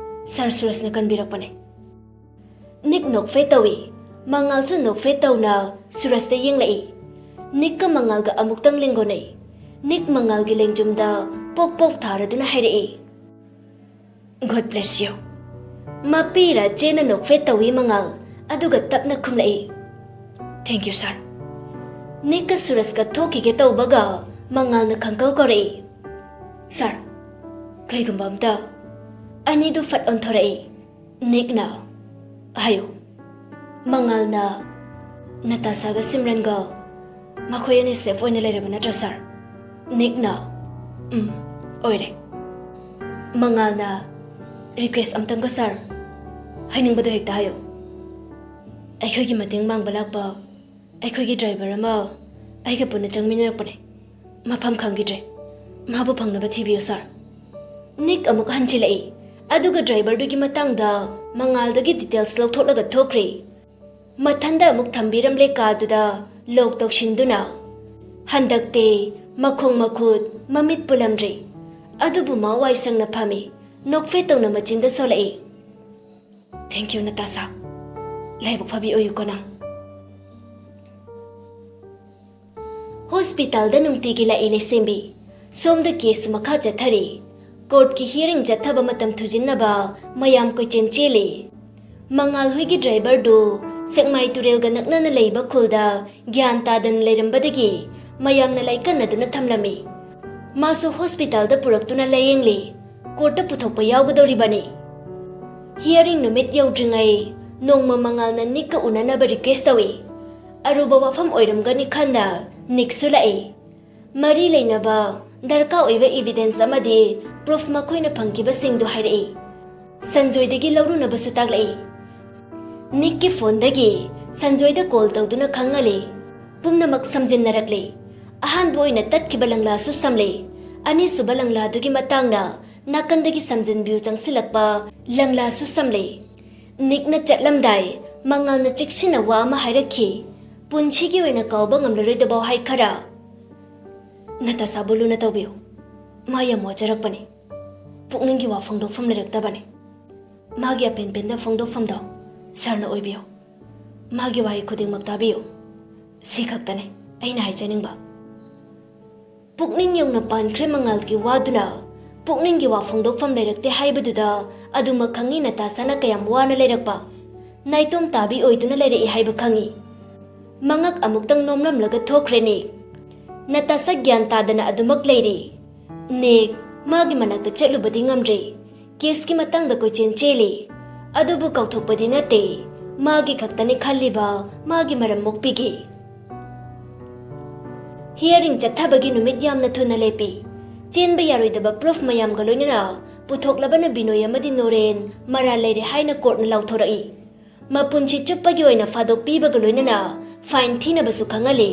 ꯁꯥꯔ ꯁꯨꯔꯖꯅ ꯀꯟꯕꯤꯔꯛꯄꯅꯦ꯫" ꯅꯤꯛ ꯅꯣꯛꯐꯦꯠ ꯇꯧꯏ꯫ ꯃꯉꯥꯜꯁꯨ ꯅꯣꯛꯐꯦꯠ ꯇꯧꯅ ꯁꯨꯔꯖꯇ ꯌꯦꯡꯂꯛꯏ꯫ ꯅꯤꯛꯀ ꯃꯉꯥꯜꯒ ꯑꯃꯨꯛꯇꯪ ꯂꯦꯡꯒꯣꯟꯅꯩ꯫ ꯅꯤꯛ ꯃꯉꯥꯜꯒꯤ ꯂꯦꯡꯖꯨꯝꯗ ꯄꯣꯛ ꯄꯣꯛ ꯊꯥꯔꯗꯨꯅ ꯍꯥꯏꯔꯛꯏ, "God bless you꯫" ꯃꯄꯤꯔꯥ ꯆꯦꯅ ꯅꯣꯛꯐꯦꯠ ꯇꯧꯏ ꯃꯉꯥꯜ, ꯑꯗꯨꯒ ꯇꯞꯅ ꯈꯨꯝꯂꯛꯏ, "Thank you, sir꯫" ꯅꯤꯛꯀ ꯁꯨꯔꯖꯀ ꯊꯣꯛꯈꯤꯒꯦ ꯇꯧꯕꯒ ꯃꯉꯥꯜꯅ ꯈꯪꯀꯧ ꯀꯧꯔꯛꯏ, "ꯁꯥꯔ, ꯀꯩꯒꯨꯝꯕ ꯑꯝꯇ꯫" ꯑꯅꯤꯗꯨ ꯐꯠ ꯑꯣꯟꯊꯣꯔꯛꯏ꯫ ꯅꯤꯛꯅ, "ꯍꯥꯏꯌꯨ꯫" ꯃꯉꯥꯜꯅ, "ꯅꯇꯥꯁꯥꯒ ꯁꯤꯝꯔꯟꯒ ꯃꯈꯣꯏ ꯑꯅꯤ ꯁꯦꯐ ꯑꯣꯏꯅ ꯂꯩꯔꯕ ꯅꯠꯇ꯭ꯔꯥ, ꯁꯥꯔ?" ꯅꯤꯛꯅ, "ꯎꯝ, ꯑꯣꯏꯔꯦ꯫" ꯃꯉꯥꯜꯅ, "ꯔꯤꯀ꯭ꯋꯦꯁ ꯑꯝꯇꯪꯒ, ꯁꯥꯔ꯫ ꯍꯥꯏꯅꯤꯡꯕꯗꯣ ꯍꯦꯛꯇ ꯍꯥꯏꯌꯨ꯫" "ꯑꯩꯈꯣꯏꯒꯤ ꯃꯇꯦꯡ ꯄꯥꯡꯕ ꯂꯥꯛꯄ ꯑꯩꯈꯣꯏꯒꯤ ꯗ꯭ꯔꯥꯏꯚꯔ ꯑꯃ ꯑꯩꯒ ꯄꯨꯟꯅ ꯆꯪꯃꯤꯟꯅꯔꯛꯄꯅꯦ꯫ ꯃꯐꯝ ꯈꯪꯈꯤꯗ꯭ꯔꯦ꯫ ꯃꯥꯕꯨ ꯐꯪꯅꯕ ꯊꯤꯕꯤꯌꯨ, ꯁꯥꯔ꯫" ꯅꯤꯛ ꯑꯃꯨꯛ ꯍꯟꯖꯤꯜꯂꯛꯏ, ꯑꯗꯨꯒ ꯗ꯭ꯔꯥꯏꯚꯔꯗꯨꯒꯤ ꯃꯇꯥꯡꯗ ꯃꯉꯥꯜꯗꯒꯤ ꯗꯤꯇꯦꯜꯁ ꯂꯧꯊꯣꯛꯂꯒ ꯊꯣꯛꯈ꯭ꯔꯦ꯫ ꯃꯊꯟꯗ ꯑꯃꯨꯛ ꯊꯝꯕꯤꯔꯝꯂꯦ ꯀꯥꯗꯨꯗ ꯂꯣꯛ ꯇꯧꯁꯤꯟꯗꯨꯅ꯫ ꯍꯟꯗꯛꯇꯤ ꯃꯈꯣꯡ ꯃꯈꯨꯠ ꯃꯃꯤꯠ ꯄꯨꯂꯝꯗ꯭ꯔꯤ꯫ ꯑꯗꯨꯕꯨ ꯃꯥ ꯋꯥꯏ ꯁꯪꯅ ꯐꯝꯃꯤ꯫ ꯅꯣꯛꯐꯦꯠ ꯇꯧꯅ ꯃꯆꯤꯟꯗ ꯁꯣꯜꯂꯛꯏ, "Thank you, ꯅꯇꯥꯁꯥ꯫ ꯂꯥꯏꯕꯛ ꯐꯕꯤ ꯑꯣꯏꯌꯨꯀꯣ ꯅꯪ꯫" ꯍꯣꯁꯄꯤꯇꯥꯜꯗ ꯅꯨꯡꯇꯤꯒꯤ ꯂꯥꯛꯏ ꯂꯩꯁꯦꯝꯕꯤ꯫ ꯁꯣꯝꯗ ꯀꯦꯁꯁꯨ ꯃꯈꯥ ꯆꯠꯊꯔꯤ꯫ ꯀꯣꯔꯠꯀꯤ ꯍꯤꯌꯔꯤꯡ ꯆꯠꯊꯕ ꯃꯇꯝ ꯊꯨꯖꯤꯟꯅꯕ ꯃꯌꯥꯝ ꯀꯣꯏꯆꯦꯟ ꯆꯦꯜꯂꯤ꯫ ꯃꯉꯥꯜ ꯍꯣꯏꯒꯤ ꯗ꯭ꯔꯥꯏꯚꯔꯗꯨ ꯁꯦꯛꯃꯥꯏ ꯇꯨꯔꯦꯜꯒ ꯅꯛꯅꯅ ꯂꯩꯕ ꯈꯨꯜꯗ ꯒ꯭ꯌꯥꯟ ꯇꯥꯗꯅ ꯂꯩꯔꯝꯕꯗꯒꯤ ꯃꯌꯥꯝꯅ ꯂꯥꯏꯀꯠꯅꯗꯨꯅ ꯊꯝꯂꯝꯃꯤ꯫ ꯃꯥꯁꯨ ꯍꯣꯁꯄꯤꯇꯥꯜꯗ ꯄꯨꯔꯛꯇꯨꯅ ꯂꯥꯌꯦꯡꯂꯤ꯫ ꯀꯣꯔꯠꯇ ꯄꯨꯊꯣꯛꯄ ꯌꯥꯎꯒꯗꯧꯔꯤꯕꯅꯤ꯫ ꯍꯤꯌꯔꯤꯡ ꯅꯨꯃꯤꯠ ꯌꯧꯗ꯭ꯔꯤꯉꯩ ꯅꯣꯡꯃ ꯃꯉꯥꯜꯅ ꯅꯤꯛꯀ ꯎꯅꯅꯕ ꯔꯤꯀ꯭ꯋꯦꯁ ꯇꯧꯏ꯫ ꯑꯔꯨꯕ ꯋꯥꯐꯝ ꯑꯣꯏꯔꯝꯒꯅꯤ ꯈꯟꯅ ꯅꯤꯛꯁꯨ ꯂꯥꯛꯏ꯫ ꯃꯔꯤ ꯂꯩꯅꯕ ꯗꯔꯀꯥꯔ ꯑꯣꯏꯕ ꯏꯚꯤꯗꯦꯟꯁ ꯑꯃꯗꯤ ꯄ꯭ꯔꯨꯐ ꯃꯈꯣꯏꯅ ꯐꯪꯈꯤꯕꯁꯤꯡꯗꯨ ꯍꯥꯏꯔꯛꯏ꯫ ꯁꯟꯖꯣꯏꯗꯒꯤ ꯂꯧꯔꯨꯅꯕꯁꯨ ꯇꯥꯛꯂꯛꯏ꯫ ꯅꯤꯛꯀꯤ ꯐꯣꯟꯗꯒꯤ ꯁꯟꯖꯣꯏꯗ ꯀꯣꯜ ꯇꯧꯗꯨꯅ ꯈꯪꯍꯜꯂꯤ꯫ ꯄꯨꯝꯅꯃꯛ ꯁꯝꯖꯤꯟꯅꯔꯛꯂꯤ꯫ ꯑꯍꯥꯟꯕ ꯑꯣꯏꯅ ꯇꯠꯈꯤꯕ ꯂꯪꯂꯥꯁꯨ ꯁꯝꯂꯤ꯫ ꯑꯅꯤꯁꯨꯕ ꯂꯪꯂꯥꯗꯨꯒꯤ ꯃꯇꯥꯡꯗ ꯅꯥꯀꯟꯗꯒꯤ ꯁꯝꯖꯤꯟꯕꯤꯌꯨ ꯆꯪꯁꯤꯜꯂꯛꯄ ꯂꯪꯂꯥꯁꯨ ꯁꯝꯂꯤ꯫ ꯅꯤꯛꯅ ꯆꯠꯂꯝꯗꯥꯏ ꯃꯉꯥꯜꯅ ꯆꯦꯛꯁꯤꯟꯅ ꯋꯥ ꯑꯃ ꯍꯥꯏꯔꯛꯈꯤ꯫ ꯄꯨꯟꯁꯤꯒꯤ ꯑꯣꯏꯅ ꯀꯥꯎꯕ ꯉꯝꯂꯔꯣꯏꯗꯕ ꯋꯥꯍꯩ ꯈꯔ꯫ "ꯅꯇꯥꯁꯥꯕꯨ ꯂꯨꯅ ꯇꯧꯕꯤꯌꯨ꯫ ꯃꯥ ꯌꯥꯝ ꯋꯥꯖꯔꯛꯄꯅꯤ꯫ ꯄꯨꯛꯅꯤꯡꯒꯤ ꯋꯥ ꯐꯣꯡꯗꯣꯛꯐꯝ ꯂꯩꯔꯛꯇꯕꯅꯤ꯫ ꯃꯥꯒꯤ ꯑꯄꯦꯟ ꯄꯦꯟꯗ ꯐꯣꯡꯗꯣꯛꯐꯝꯗꯣ ꯁꯥꯔꯅ ꯑꯣꯏꯕꯤꯌꯨ꯫ ꯃꯥꯒꯤ ꯋꯥꯍꯩ ꯈꯨꯗꯤꯡꯃꯛ ꯇꯥꯕꯤꯌꯨ꯫ ꯁꯤ ꯈꯛꯇꯅꯤ ꯑꯩꯅ ꯍꯥꯏꯖꯅꯤꯡꯕ꯫" ꯄꯨꯛꯅꯤꯡ ꯌꯧꯅ ꯄꯥꯟꯈ꯭ꯔꯦ ꯃꯉꯥꯜꯒꯤ ꯋꯥꯗꯨꯅ꯫ ꯄꯨꯛꯅꯤꯡꯒꯤ ꯋꯥ ꯐꯣꯡꯗꯣꯛꯐꯝ ꯂꯩꯔꯛꯇꯦ ꯍꯥꯏꯕꯗꯨꯗ ꯑꯗꯨꯃꯛ ꯈꯪꯉꯤ ꯅꯇꯥꯁꯥꯅ ꯀꯌꯥꯝ ꯋꯥꯅ ꯂꯩꯔꯛꯄ꯫ ꯅꯥꯏꯇꯣꯝ ꯇꯥꯕꯤ ꯑꯣꯏꯗꯨꯅ ꯂꯩꯔꯛꯏ ꯍꯥꯏꯕ ꯈꯪꯉꯤ꯫ ꯃꯉꯛ ꯑꯃꯨꯛꯇꯪ ꯅꯣꯝꯂꯝꯂꯒ ꯊꯣꯛꯈ꯭ꯔꯦ ꯅꯤꯛ꯫ ꯅꯇꯥꯁꯥ ꯒ꯭ꯌꯥꯟ ꯇꯥꯗꯅ ꯑꯗꯨꯃꯛ ꯂꯩꯔꯤ꯫ ꯅꯤꯛ ꯃꯥꯒꯤ ꯃꯅꯥꯛꯇ ꯆꯠꯂꯨꯕꯗꯤ ꯉꯝꯗ꯭ꯔꯤ꯫ ꯀꯦꯁꯀꯤ ꯃꯇꯥꯡꯗ ꯀꯣꯏꯆꯦꯟ ꯆꯦꯜꯂꯤ꯫ ꯑꯗꯨꯕꯨ ꯀꯥꯎꯊꯣꯛꯄꯗꯤ ꯅꯠꯇꯦ ꯃꯥꯒꯤ ꯈꯛꯇꯅꯤ ꯈꯜꯂꯤꯕ ꯃꯥꯒꯤ ꯃꯔꯝ ꯃꯣꯛꯄꯤꯒꯤ꯫ ꯍꯤꯌꯔꯤꯡ ꯆꯠꯊꯕꯒꯤ ꯅꯨꯃꯤꯠ ꯌꯥꯝꯅ ꯊꯨꯅ ꯂꯦꯞꯄꯤ꯫ ꯆꯦꯟꯕ ꯌꯥꯔꯣꯏꯗꯕ ꯄ꯭ꯔꯨꯐ ꯃꯌꯥꯝꯒ ꯂꯣꯏꯅꯅ ꯄꯨꯊꯣꯛꯂꯕꯅ ꯕꯤꯅꯣꯏ ꯑꯃꯗꯤ ꯅꯣꯔꯦꯟ ꯃꯔꯥꯜ ꯂꯩꯔꯦ ꯍꯥꯏꯅ ꯀꯣꯔꯠꯅ ꯂꯥꯎꯊꯣꯔꯛꯏ꯫ ꯃꯄꯨꯟꯁꯤ ꯆꯨꯞꯄꯒꯤ ꯑꯣꯏꯅ ꯐꯥꯗꯣꯛꯄꯤꯕꯒ ꯂꯣꯏꯅꯅ ꯐꯥꯏꯟ ꯊꯤꯅꯕꯁꯨ ꯈꯪꯍꯜꯂꯤ꯫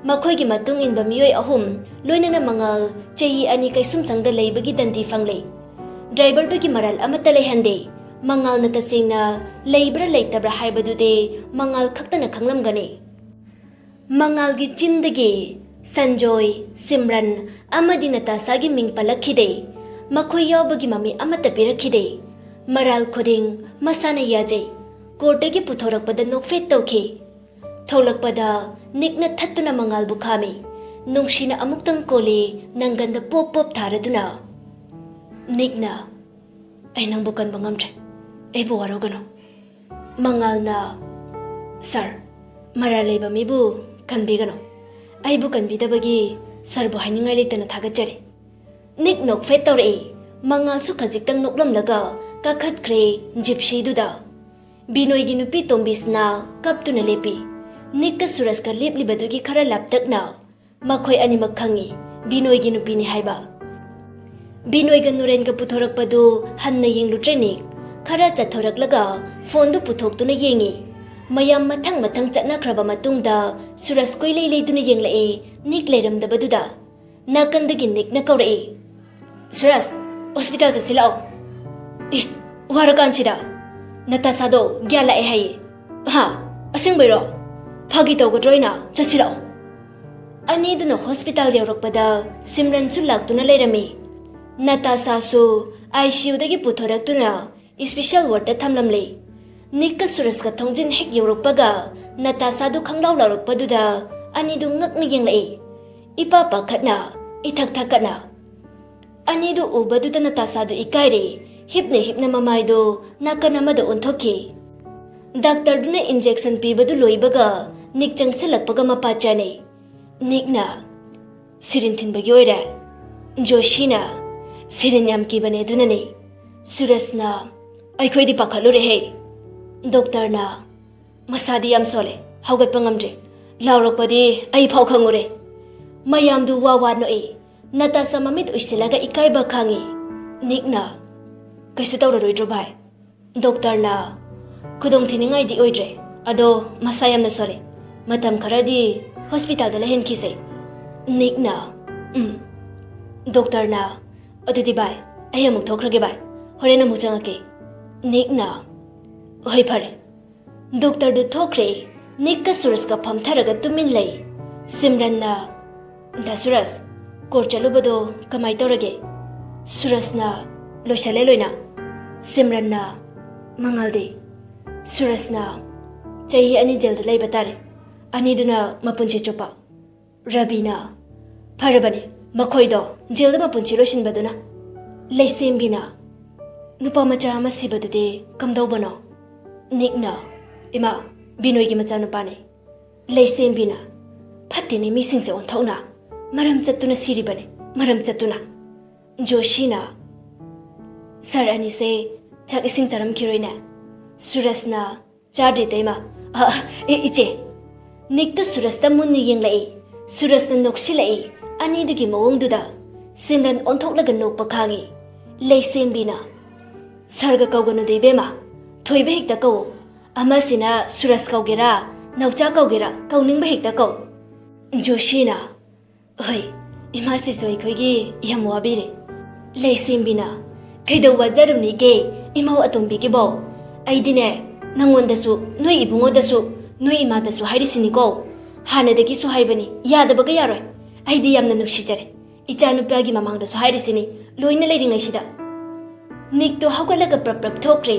ꯃꯈꯣꯏꯒꯤ ꯃꯇꯨꯡ ꯏꯟꯕ ꯃꯤꯑꯣꯏ ꯑꯍꯨꯝ ꯂꯣꯏꯅꯅ ꯃꯉꯥꯜ ꯆꯍꯤ ꯑꯅꯤ ꯀꯩꯁꯨꯝꯁꯪꯗ ꯂꯩꯕꯒꯤ ꯗꯟꯗꯤ ꯐꯪꯂꯦ꯫ ꯗ꯭ꯔꯥꯏꯚꯔꯗꯨꯒꯤ ꯃꯔꯥꯜ ꯑꯃꯠꯇ ꯂꯩꯍꯟꯗꯦ꯫ ꯃꯉꯥꯜꯅ ꯇꯁꯦꯡꯅ ꯂꯩꯕ꯭ꯔꯥ ꯂꯩꯇꯕ꯭ꯔꯥ ꯍꯥꯏꯕꯗꯨꯗꯤ ꯃꯉꯥꯜ ꯈꯛꯇꯅ ꯈꯪꯂꯝꯒꯅꯤ꯫ ꯃꯉꯥꯜꯒꯤ ꯆꯤꯟꯗꯒꯤ ꯁꯟꯖꯣꯏ, ꯁꯤꯝꯔꯟ ꯑꯃꯗꯤ ꯅꯇꯥꯁꯥꯒꯤ ꯃꯤꯡ ꯄꯜꯂꯛꯈꯤꯗꯦ꯫ ꯃꯈꯣꯏ ꯌꯥꯎꯕꯒꯤ ꯃꯃꯤ ꯑꯃꯠꯇ ꯄꯤꯔꯛꯈꯤꯗꯦ꯫ ꯃꯔꯥꯜ ꯈꯨꯗꯤꯡ ꯃꯁꯥꯅ ꯌꯥꯖꯩ꯫ ꯀꯣꯔꯠꯇꯒꯤ ꯄꯨꯊꯣꯔꯛꯄꯗ ꯅꯣꯛꯐꯦꯠ ꯇꯧꯈꯤ꯫ ꯊꯣꯛꯂꯛꯄꯗ ꯅꯤꯛꯅ ꯊꯠꯇꯨꯅ ꯃꯉꯥꯜꯕꯨ ꯈꯥꯝꯃꯤ꯫ ꯅꯨꯡꯁꯤꯅ ꯑꯃꯨꯛꯇꯪ ꯀꯣꯜꯂꯤ, ꯅꯪꯒꯟꯗ ꯄꯣꯞ ꯄꯣꯞ ꯊꯥꯔꯗꯨꯅ꯫ ꯅꯤꯛꯅ, "ꯑꯩ ꯅꯪꯕꯨ ꯀꯟꯕ ꯉꯝꯗ꯭ꯔꯦ꯫ ꯑꯩꯕꯨ ꯋꯥꯔꯧꯒꯅꯨ꯫" ꯃꯉꯥꯜꯅ, "ꯁꯥꯔ, ꯃꯔꯥꯜ ꯂꯩꯕ ꯃꯤꯕꯨ ꯀꯟꯕꯤꯒꯅꯨ꯫ ꯑꯩꯕꯨ ꯀꯟꯕꯤꯗꯕꯒꯤ ꯁꯥꯔꯕꯨ ꯍꯥꯏꯅꯤꯡꯉꯥꯏ ꯂꯩꯇꯅ ꯊꯥꯒꯠꯆꯔꯤ꯫" ꯅꯤꯛ ꯅꯣꯛꯐꯦꯠ ꯇꯧꯔꯛꯏ꯫ ꯃꯉꯥꯜꯁꯨ ꯈꯖꯤꯛꯇꯪ ꯅꯣꯛꯂꯝꯂꯒ ꯀꯥꯈꯠꯈ꯭ꯔꯦ ꯖꯤꯞꯁꯤꯗꯨꯗ꯫ ꯕꯤꯅꯣꯏꯒꯤ ꯅꯨꯄꯤ ꯇꯣꯝꯕꯤꯁꯅꯥ ꯀꯞꯇꯨꯅ ꯂꯦꯞꯄꯤ꯫ ꯅꯤꯛꯀ ꯁꯨꯔꯖꯀ ꯂꯦꯞꯂꯤꯕꯗꯨꯒꯤ ꯈꯔ ꯂꯥꯞꯇꯛꯅ꯫ ꯃꯈꯣꯏ ꯑꯅꯤꯃꯛ ꯈꯪꯏ, ꯕꯤꯅꯣꯏꯒꯤ ꯅꯨꯄꯤꯅꯤ ꯍꯥꯏꯕ꯫ ꯕꯤꯅꯣꯏꯒ ꯅꯨꯔꯦꯟꯒ ꯄꯨꯊꯣꯔꯛꯄꯗꯨ ꯍꯟꯅ ꯌꯦꯡꯂꯨꯗ꯭ꯔꯦ ꯅꯤꯛ꯫ ꯈꯔ ꯆꯠꯊꯣꯔꯛꯂꯒ ꯐꯣꯟꯗꯨ ꯄꯨꯊꯣꯛꯇꯨꯅ ꯌꯦꯡꯏ꯫ ꯃꯌꯥꯝ ꯃꯊꯪ ꯃꯊꯪ ꯆꯠꯅꯈ꯭ꯔꯕ ꯃꯇꯨꯡꯗ ꯁꯨꯔꯖ ꯀꯣꯏꯂꯩ ꯂꯩꯗꯨꯅ ꯌꯦꯡꯂꯛꯏ, ꯅꯤꯛ ꯂꯩꯔꯝꯗꯕꯗꯨꯗ꯫ ꯅꯥꯀꯟꯗꯒꯤ ꯅꯤꯛꯅ ꯀꯧꯔꯛꯏ, "ꯁꯨꯔꯖ, ꯍꯣꯁꯄꯤꯇꯥꯜ ꯆꯠꯁꯤ ꯂꯥꯛꯑꯣ꯫" "ꯑꯦ, ꯋꯥꯔꯀꯥꯟꯁꯤꯗ? ꯅꯇꯥꯁꯥꯗꯣ ꯒ꯭ꯌꯥꯟ ꯂꯥꯛꯑꯦ ꯍꯥꯏꯌꯦ꯫" "ꯍꯥ? ꯑꯁꯦꯡꯕꯩꯔꯣ? ꯐꯥꯒꯤ ꯇꯧꯒꯗ꯭ꯔꯣ ꯑꯩꯅ? ꯆꯠꯁꯤ ꯂꯥꯛꯑꯣ꯫" ꯑꯅꯤꯗꯨꯅ ꯍꯣꯁꯄꯤꯇꯥꯜ ꯌꯧꯔꯛꯄꯗ ꯁꯤꯝꯔꯟꯁꯨ ꯂꯥꯛꯇꯨꯅ ꯂꯩꯔꯝꯃꯤ꯫ ꯅꯇꯥꯁꯥꯁꯨ ꯑꯥꯏ ꯁꯤ ꯌꯨꯗꯒꯤ ꯄꯨꯊꯣꯔꯛꯇꯨꯅ ꯏꯁꯄꯤꯁꯦꯜ ꯋꯥꯔꯗꯇ ꯊꯝꯂꯝꯂꯦ꯫ ꯅꯤꯛꯀ ꯁꯨꯔꯖꯀ ꯊꯣꯡꯖꯤꯟ ꯍꯦꯛ ꯌꯧꯔꯛꯄꯒ ꯅꯇꯥꯁꯥꯗꯨ ꯈꯪꯂꯥꯎ ꯂꯥꯎꯔꯛꯄꯗꯨꯗ ꯑꯅꯤꯗꯨ ꯉꯛꯅ ꯌꯦꯡꯂꯛꯏ꯫ ꯏꯄꯥ ꯄꯥꯈꯠꯅ, ꯏꯊꯛ ꯊꯛꯀꯠꯅ꯫ ꯑꯅꯤꯗꯨ ꯎꯕꯗꯨꯗ ꯅꯇꯥꯁꯥꯗꯨ ꯏꯀꯥꯏꯔꯦ꯫ ꯍꯤꯞꯅ ꯍꯤꯞꯅ ꯃꯃꯥꯏꯗꯨ ꯅꯥꯀꯟ ꯑꯃꯗ ꯑꯣꯟꯊꯣꯛꯈꯤ꯫ ꯗꯥꯛꯇꯔꯗꯨꯅ ꯏꯟꯖꯦꯛꯁꯟ ꯄꯤꯕꯗꯨ ꯂꯣꯏꯕꯒ ꯅꯤꯛ ꯆꯪꯁꯤꯜꯂꯛꯄꯒ ꯃꯄꯥ ꯆꯥꯅꯩ꯫ ꯅꯤꯛꯅ, "ꯁꯤꯔꯤꯟ ꯊꯤꯟꯕꯒꯤ ꯑꯣꯏꯔꯦ꯫" ꯖꯣꯁꯤꯅ, "ꯁꯤꯔꯤꯟ ꯌꯥꯝ ꯀꯤꯕꯅꯦ, ꯑꯗꯨꯅꯅꯦ꯫" ꯁꯨꯔꯖꯅ, "ꯑꯩꯈꯣꯏꯗꯤ ꯄꯥꯈꯠꯂꯨꯔꯦꯍꯦ꯫" ꯗꯣꯛꯇꯔꯅ, "ꯃꯁꯥꯗꯤ ꯌꯥꯝ ꯁꯣꯜꯂꯦ, ꯍꯧꯒꯠꯄ ꯉꯝꯗ꯭ꯔꯦ, ꯂꯥꯎꯔꯛꯄꯗꯤ ꯑꯩ ꯐꯥꯎ ꯈꯪꯉꯨꯔꯦ꯫" ꯃꯌꯥꯝꯗꯨ ꯋꯥ ꯋꯥ ꯅꯣꯛꯏ꯫ ꯅꯇꯥꯁꯥ ꯃꯃꯤꯠ ꯎꯏꯁꯤꯜꯂꯒ ꯏꯀꯥꯏꯕ ꯈꯥꯡꯉꯤ꯫ ꯅꯤꯛꯅ, "ꯀꯩꯁꯨ ꯇꯧꯔꯔꯣꯏꯗ꯭ꯔꯣ ꯚꯥꯏ?" ꯗꯣꯛꯇꯔꯅ, "ꯈꯨꯗꯣꯡ ꯊꯤꯅꯤꯡꯉꯥꯏꯗꯤ ꯑꯣꯏꯗ꯭ꯔꯦ, ꯑꯗꯣ ꯃꯁꯥ ꯌꯥꯝꯅ ꯁꯣꯜꯂꯦ꯫ ꯃꯇꯝ ꯈꯔꯗꯤ ꯍꯣꯁꯄꯤꯇꯥꯜꯗ ꯂꯩꯍꯟꯈꯤꯁꯦ꯫" ꯅꯤꯛꯅ, "ꯎꯝ꯫" ꯗꯣꯛꯇꯔꯅ, "ꯑꯗꯨꯗꯤ ꯚꯥꯏ, ꯑꯩ ꯑꯃꯨꯛ ꯊꯣꯛꯈ꯭ꯔꯒꯦ ꯚꯥꯏ, ꯍꯣꯔꯦꯟ ꯑꯃꯨꯛ ꯆꯪꯉꯛꯀꯦ꯫" ꯅꯤꯛꯅ, "ꯍꯣꯏ, ꯐꯔꯦ꯫" ꯗꯣꯛꯇꯔꯗꯨ ꯊꯣꯛꯈ꯭ꯔꯦ꯫ ꯅꯤꯛꯀ ꯁꯨꯔꯖꯀ ꯐꯝꯊꯔꯒ ꯇꯨꯃꯤꯟ ꯂꯩ꯫ ꯁꯤꯝꯔꯟꯅ, "ꯗꯥ ꯁꯨꯔꯖ, ꯀꯣꯔꯠ ꯆꯠꯂꯨꯕꯗꯣ ꯀꯃꯥꯏ ꯇꯧꯔꯒꯦ?" ꯁꯨꯔꯖꯅ, "ꯂꯣꯏꯁꯜꯂꯦ ꯂꯣꯏꯅ꯫" ꯁꯤꯝꯔꯟꯅ, "ꯃꯉꯥꯜꯗꯤ?" ꯁꯨꯔꯖꯅ, "ꯆꯍꯤ ꯑꯅꯤ ꯖꯦꯜꯗ ꯂꯩꯕ ꯇꯥꯔꯦ꯫ ꯑꯅꯤꯗꯨꯅ ꯃꯄꯨꯟꯁꯤ ꯆꯨꯞꯄ꯫ ꯔꯕꯤꯅ, "ꯐꯔꯕꯅꯤ, ꯃꯈꯣꯏꯗꯣ ꯖꯦꯜꯗ ꯃꯄꯨꯟꯁꯤ ꯂꯣꯏꯁꯤꯟꯕꯗꯨꯅ꯫" ꯂꯩꯁꯦꯝꯕꯤꯅ, "ꯅꯨꯄꯥ ꯃꯆꯥ ꯑꯃ ꯁꯤꯕꯗꯨꯗꯤ ꯀꯝꯗꯧꯕꯅꯣ?" ꯅꯤꯛꯅ, "ꯏꯃꯥ, ꯕꯤꯅꯣꯏꯒꯤ ꯃꯆꯥꯅꯨꯄꯥꯅꯤ꯫" ꯂꯩꯁꯦꯝꯕꯤꯅ, "ꯐꯠꯇꯦꯅꯦ, ꯃꯤꯁꯤꯡꯁꯦ ꯑꯣꯟꯊꯣꯛꯅ꯫ ꯃꯔꯝ ꯆꯠꯇꯨꯅ ꯁꯤꯔꯤꯕꯅꯤ, ꯃꯔꯝ ꯆꯠꯇꯨꯅ꯫" ꯖꯣꯁꯤꯅ, "ꯁꯥꯔ ꯑꯅꯤꯁꯦ ꯆꯥꯛ ꯏꯁꯤꯡ ꯆꯥꯔꯝꯈꯤꯔꯣꯏꯅꯦ?" ꯁꯨꯔꯖꯅ, "ꯆꯥꯗ꯭ꯔꯤ, ꯇꯩꯃ꯫ ꯑ, ꯏ-, ꯏꯆꯦ꯫" ꯅꯤꯛꯇ ꯁꯨꯔꯖꯇ ꯃꯨꯟꯅ ꯌꯦꯡꯂꯛꯏ꯫ ꯁꯨꯔꯖꯅ ꯅꯣꯛꯁꯤꯜꯂꯛꯏ꯫ ꯑꯅꯤꯗꯨꯒꯤ ꯃꯑꯣꯡꯗꯨꯗ ꯁꯤꯝꯔꯟ ꯑꯣꯟꯊꯣꯛꯂꯒ ꯅꯣꯛꯄ ꯈꯥꯡꯉꯤ꯫ ꯂꯩꯁꯦꯝꯕꯤꯅ, "ꯁꯥꯔꯒ ꯀꯧꯒꯅꯨꯗ, ꯏꯕꯦꯝꯃ꯫ ꯊꯣꯏꯕ ꯍꯦꯛꯇ ꯀꯧ꯫ ꯑꯃꯁꯤꯅ ꯁꯨꯔꯖ ꯀꯧꯒꯦꯔꯥ, ꯅꯥꯎꯆꯥ ꯀꯧꯒꯦꯔꯥ, ꯀꯧꯅꯤꯡꯕ ꯍꯦꯛꯇ ꯀꯧ꯫" ꯖꯣꯁꯤꯅ, "ꯍꯣꯏ, ꯏꯃꯥꯁꯤꯁꯨ ꯑꯩꯈꯣꯏꯒꯤ ꯌꯥꯝ ꯋꯥꯕꯤꯔꯦ꯫" ꯂꯩꯁꯦꯝꯕꯤꯅ, "ꯀꯩꯗꯧ ꯋꯥꯖꯔꯨꯅꯤꯒꯦ, ꯏꯃꯧ ꯑꯇꯣꯝꯕꯤꯒꯤꯕꯣ? ꯑꯩꯗꯤꯅꯦ, ꯅꯪꯉꯣꯟꯗꯁꯨ, ꯅꯣꯏ ꯏꯕꯨꯡꯉꯣꯗꯁꯨ, ꯅꯣꯏ ꯏꯃꯥꯗꯁꯨ ꯍꯥꯏꯔꯤꯁꯤꯅꯤꯀꯣ꯫ ꯍꯥꯟꯅꯗꯒꯤꯁꯨ ꯍꯥꯏꯕꯅꯤ, ꯌꯥꯗꯕꯒ ꯌꯥꯔꯣꯏ꯫ ꯑꯩꯗꯤ ꯌꯥꯝꯅ ꯅꯨꯡꯁꯤꯖꯔꯦ꯫ ꯏꯆꯥꯅꯨꯄꯥꯒꯤ ꯃꯃꯥꯡꯗꯁꯨ ꯍꯥꯏꯔꯤꯁꯤꯅꯤ, ꯂꯣꯏꯅ ꯂꯩꯔꯤꯉꯩꯁꯤꯗ꯫" ꯅꯤꯛꯇꯣ ꯍꯧꯒꯠꯂꯒ ꯄ꯭ꯔꯞ ꯄ꯭ꯔꯞ ꯊꯣꯛꯈ꯭ꯔꯦ꯫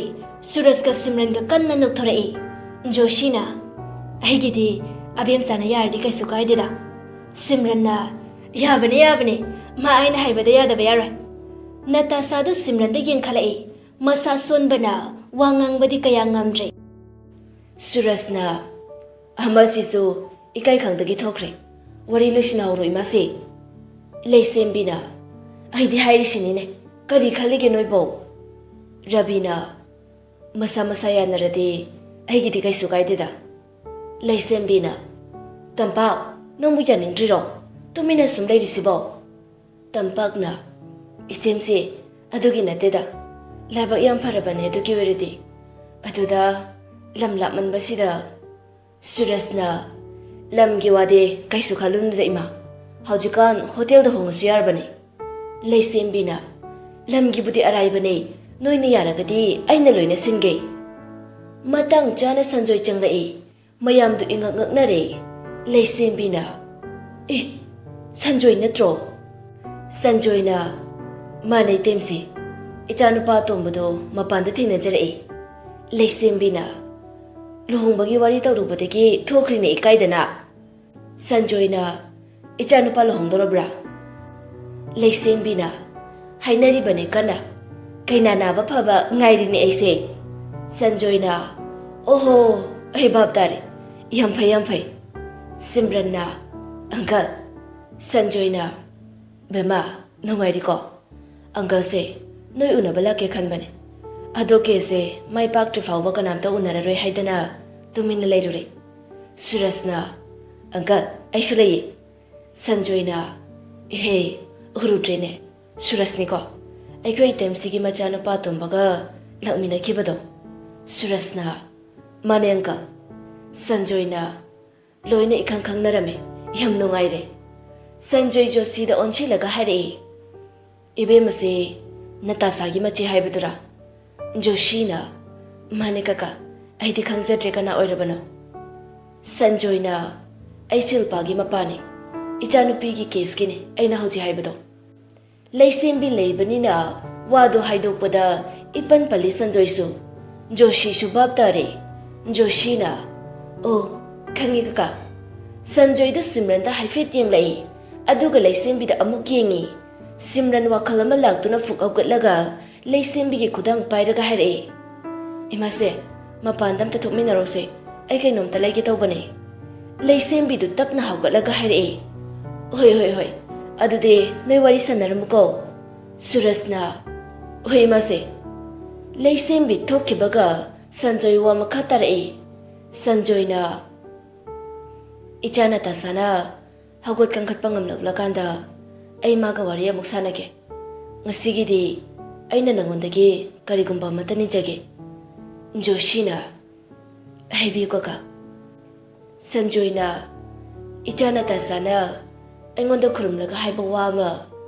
ꯁꯨꯔꯖꯀ ꯁꯤꯝꯔꯟꯒ ꯀꯟꯅ ꯅꯣꯛꯊꯣꯔꯛꯏ꯫ ꯖꯣꯁꯤꯅ, "ꯑꯩꯒꯤꯗꯤ ꯑꯕꯦꯝꯆꯥꯅ ꯌꯥꯔꯗꯤ ꯀꯩꯁꯨ ꯀꯥꯏꯗꯦꯗ꯫" ꯁꯤꯝꯔꯟꯅ, "ꯌꯥꯕꯅꯦ, ꯌꯥꯕꯅꯦ, ꯃꯥ ꯑꯩꯅ ꯍꯥꯏꯕꯗ ꯌꯥꯗꯕ ꯌꯥꯔꯣꯏ꯫" ꯅꯇꯥꯁꯥꯗꯨ ꯁꯤꯝꯔꯟꯗ ꯌꯦꯡꯈꯠꯂꯛꯏ꯫ ꯃꯁꯥ ꯁꯣꯟꯕꯅ ꯋꯥ ꯉꯥꯡꯕꯗꯤ ꯀꯌꯥ ꯉꯝꯗ꯭ꯔꯦ꯫ ꯁꯨꯔꯖꯅ, "ꯑꯃꯁꯤꯁꯨ ꯏꯀꯥꯏ ꯈꯪꯗꯒꯤ ꯊꯣꯛꯈ꯭ꯔꯦ꯫ ꯋꯥꯔꯤ ꯂꯣꯏꯁꯤꯟꯅꯍꯧꯔꯣ, ꯏꯃꯥꯁꯤ꯫" ꯂꯩꯁꯦꯝꯕꯤꯅ, "ꯑꯩꯗꯤ ꯍꯥꯏꯔꯤꯁꯤꯅꯤꯅꯦ, ꯀꯔꯤ ꯈꯜꯂꯤꯒꯦ ꯅꯣꯏꯕꯣ?" ꯔꯕꯤꯅ, "ꯃꯁꯥ ꯃꯁꯥ ꯌꯥꯅꯔꯗꯤ ꯑꯩꯒꯤꯗꯤ ꯀꯩꯁꯨ ꯀꯥꯏꯗꯦꯗ꯫" ꯂꯩꯁꯦꯝꯕꯤꯅ, "ꯇꯝꯄꯥꯛ, ꯅꯪꯕꯨ ꯌꯥꯅꯤꯡꯗ꯭ꯔꯤꯔꯣ? ꯇꯨꯃꯤꯟꯅ ꯁꯨꯝ ꯂꯩꯔꯤꯁꯤꯕꯣ?" ꯇꯝꯄꯥꯛꯅ, "ꯏꯆꯦꯝꯆꯦ, ꯑꯗꯨꯒꯤ ꯅꯠꯇꯦꯗ꯫ ꯂꯥꯏꯕꯛ ꯌꯥꯝ ꯐꯔꯕꯅꯦ ꯑꯗꯨꯒꯤ ꯑꯣꯏꯔꯗꯤ꯫ ꯑꯗꯨꯗ ꯂꯝ ꯂꯥꯞꯃꯟꯕꯁꯤꯗ꯫" ꯁꯨꯔꯖꯅ, "ꯂꯝꯒꯤ ꯋꯥꯗꯤ ꯀꯩꯁꯨ ꯈꯜꯂꯨꯅꯨꯗ, ꯏꯃꯥ꯫ ꯍꯧꯖꯤꯛꯀꯥꯟ ꯍꯣꯇꯦꯜꯗ ꯍꯣꯡꯉꯁꯨ ꯌꯥꯔꯕꯅꯦ꯫" ꯂꯩꯁꯦꯝꯕꯤꯅ, "ꯂꯝꯒꯤꯕꯨꯗꯤ ꯑꯔꯥꯏꯕꯅꯦ, ꯅꯣꯏꯅ ꯌꯥꯔꯒꯗꯤ ꯑꯩꯅ ꯂꯣꯏꯅ ꯁꯤꯟꯒꯦ꯫" ꯃꯇꯥꯡ ꯆꯥꯅ ꯁꯟꯖꯣꯏ ꯆꯪꯂꯛꯏ꯫ ꯃꯌꯥꯝꯗꯨ ꯏꯉꯛ ꯉꯛꯅꯔꯦ꯫ ꯂꯩꯁꯦꯝꯕꯤꯅ, "ꯑꯦ, ꯁꯟꯖꯣꯏ ꯅꯠꯇ꯭ꯔꯣ?" ꯁꯟꯖꯣꯏꯅ, "ꯃꯥꯅꯦ ꯏꯇꯩꯃꯁꯤ, ꯏꯆꯥꯅꯨꯄꯥ ꯑꯇꯣꯝꯕꯗꯣ ꯃꯄꯥꯟꯗ ꯊꯦꯡꯅꯖꯔꯛꯏ꯫" ꯂꯩꯁꯦꯝꯕꯤꯅ, ꯂꯨꯍꯣꯡꯕꯒꯤ ꯋꯥꯔꯤ ꯇꯧꯔꯨꯕꯗꯒꯤ ꯊꯣꯛꯈ꯭ꯔꯤꯅꯦ ꯏꯀꯥꯏꯗꯅ꯫ ꯁꯟꯖꯣꯏꯅ, "ꯏꯆꯥꯅꯨꯄꯥ ꯂꯨꯍꯣꯡꯗꯧꯔꯕ꯭ꯔꯥ?" ꯂꯩꯁꯦꯝꯕꯤꯅ, "ꯍꯥꯏꯅꯔꯤꯕꯅꯦ ꯀꯟꯅ꯫ ꯀꯩꯅꯥ ꯅꯥꯕ ꯐꯕ ꯉꯥꯏꯔꯤꯅꯦ ꯑꯩꯁꯦ꯫" ꯁꯟꯖꯣꯏꯅ, "ꯑꯣꯍꯣ, ꯑꯩ ꯚꯥꯞ ꯇꯥꯔꯦ꯫ ꯌꯥꯝ ꯐꯩ, ꯌꯥꯝ ꯐꯩ꯫" ꯁꯤꯝꯔꯟꯅ, "ꯑꯪꯀꯜ꯫" ꯁꯟꯖꯣꯏꯅ, "ꯕꯦꯝꯃ, ꯅꯨꯡꯉꯥꯏꯔꯤꯀꯣ? ꯑꯪꯀꯜꯁꯦ ꯅꯣꯏ ꯎꯅꯕ ꯂꯥꯛꯀꯦ ꯈꯟꯕꯅꯦ꯫ ꯑꯗꯣ ꯀꯦꯁꯁꯦ ꯃꯥꯏ ꯄꯥꯛꯇ꯭ꯔꯤ ꯐꯥꯎꯕ ꯀꯅꯥꯝꯇ ꯎꯅꯔꯔꯣꯏ ꯍꯥꯏꯗꯅ ꯇꯨꯃꯤꯟꯅ ꯂꯩꯔꯨꯔꯦ꯫" ꯁꯨꯔꯖꯅ, "ꯑꯪꯀꯜ, ꯑꯩꯁꯨ ꯂꯩꯌꯦ꯫" ꯁꯟꯖꯣꯏꯅ, "ꯏꯍꯦ, ꯎꯔꯨꯗ꯭ꯔꯦꯅꯦ꯫ ꯁꯨꯔꯖꯅꯤꯀꯣ, ꯑꯩꯈꯣꯏ ꯇꯦꯝꯁꯤꯒꯤ ꯃꯆꯥꯅꯨꯄꯥ ꯇꯣꯝꯕꯒ ꯂꯥꯛꯃꯤꯟꯅꯈꯤꯕꯗꯣ?" ꯁꯨꯔꯖꯅ, "ꯃꯥꯅꯦ ꯑꯪꯀꯜ꯫" ꯁꯟꯖꯣꯏꯅ, "ꯂꯣꯏꯅ ꯏꯈꯪ ꯈꯪꯅꯔꯝꯃꯦ꯫ ꯌꯥꯝ ꯅꯨꯡꯉꯥꯏꯔꯦ꯫" ꯁꯟꯖꯣꯏ ꯖꯣꯁꯤꯗ ꯑꯣꯟꯁꯤꯜꯂꯒ ꯍꯥꯏꯔꯛꯏ, "ꯏꯕꯦꯝꯃꯁꯦ ꯅꯇꯥꯁꯥꯒꯤ ꯃꯆꯦ ꯍꯥꯏꯕꯗꯨꯔꯥ?" ꯖꯣꯁꯤꯅ, "ꯃꯥꯅꯦ ꯀꯀꯥ, ꯑꯩꯗꯤ ꯈꯪꯖꯗ꯭ꯔꯦ ꯀꯅꯥ ꯑꯣꯏꯔꯕꯅꯣ꯫" ꯁꯟꯖꯣꯏꯅ, "ꯑꯩ ꯁꯤꯜꯄꯥꯒꯤ ꯃꯄꯥꯅꯦ꯫ ꯏꯆꯥꯅꯨꯄꯤꯒꯤ ꯀꯦꯁꯀꯤꯅꯦ ꯑꯩꯅ ꯍꯧꯖꯤꯛ ꯍꯥꯏꯕꯗꯣ꯫" ꯂꯩꯁꯦꯝꯕꯤ ꯂꯩꯕꯅꯤꯅ ꯋꯥꯗꯨ ꯍꯥꯏꯗꯣꯛꯄꯗ ꯏꯄꯟ ꯄꯜꯂꯤ ꯁꯟꯖꯣꯏꯁꯨ꯫ ꯖꯣꯁꯤꯁꯨ ꯚꯥꯞ ꯇꯥꯔꯦ꯫ ꯖꯣꯁꯤꯅ, "ꯑꯣ, ꯈꯪꯉꯦ ꯀꯀꯥ꯫" ꯁꯟꯖꯣꯏꯗꯨ ꯁꯤꯝꯔꯟꯗ ꯍꯥꯏꯐꯦꯠ ꯌꯦꯡꯂꯛꯏ, ꯑꯗꯨꯒ ꯂꯩꯁꯦꯝꯕꯤꯗ ꯑꯃꯨꯛ ꯌꯦꯡꯉꯤ꯫ ꯁꯤꯝꯔꯟ ꯋꯥꯈꯜ ꯑꯃ ꯂꯥꯛꯇꯨꯅ ꯐꯨꯛ ꯍꯧꯒꯠꯂꯒ ꯂꯩꯁꯦꯝꯕꯤꯒꯤ ꯈꯨꯗꯥꯡ ꯄꯥꯏꯔꯒ ꯍꯥꯏꯔꯛꯏ, "ꯏꯃꯥꯁꯦ, ꯃꯄꯥꯟꯗ ꯑꯝꯇ ꯊꯣꯛꯃꯤꯟꯅꯔꯣꯁꯦ, ꯑꯩ ꯀꯩꯅꯣꯝꯇ ꯂꯩꯒꯦ ꯇꯧꯕꯅꯦ꯫" ꯂꯩꯁꯦꯝꯕꯤꯗꯨ ꯇꯞꯅ ꯍꯧꯒꯠꯂꯒ ꯍꯥꯏꯔꯛꯏ, "ꯍꯣꯏ, ꯍꯣꯏ, ꯍꯣꯏ, ꯑꯗꯨꯗꯤ ꯅꯣꯏ ꯋꯥꯔꯤ ꯁꯥꯟꯅꯔꯝꯃꯨꯀꯣ꯫" ꯁꯨꯔꯖꯅ, "ꯍꯣꯏ, ꯏꯃꯥꯁꯦ꯫" ꯂꯩꯁꯦꯝꯕꯤ ꯊꯣꯛꯈꯤꯕꯒ ꯁꯟꯖꯣꯏ ꯋꯥ ꯃꯈꯥ ꯇꯥꯔꯛꯏ꯫ ꯁꯟꯖꯣꯏꯅ, "ꯏꯆꯥ ꯅꯇꯥꯁꯥꯅ ꯍꯧꯒꯠ ꯀꯥꯡꯈꯠꯄ ꯉꯝꯂꯛꯂꯀꯥꯟꯗ ꯑꯩ ꯃꯥꯒ ꯋꯥꯔꯤ ꯑꯃꯨꯛ ꯁꯥꯟꯅꯒꯦ꯫ ꯉꯁꯤꯒꯤꯗꯤ ꯑꯩꯅ ꯅꯉꯣꯟꯗꯒꯤ ꯀꯔꯤꯒꯨꯝꯕ ꯑꯃꯠꯇ ꯅꯤꯖꯒꯦ꯫" ꯖꯣꯁꯤꯅ, "ꯍꯥꯏꯕꯤꯌꯨ ꯀꯀꯥ꯫" ꯁꯟꯖꯣꯏꯅ, "ꯏꯆꯥ ꯅꯇꯥꯁꯥꯅ ꯑꯩꯉꯣꯟꯗ ꯈꯨꯔꯨꯝꯂꯒ ꯍꯥꯏꯕ ꯋꯥ ꯑꯃ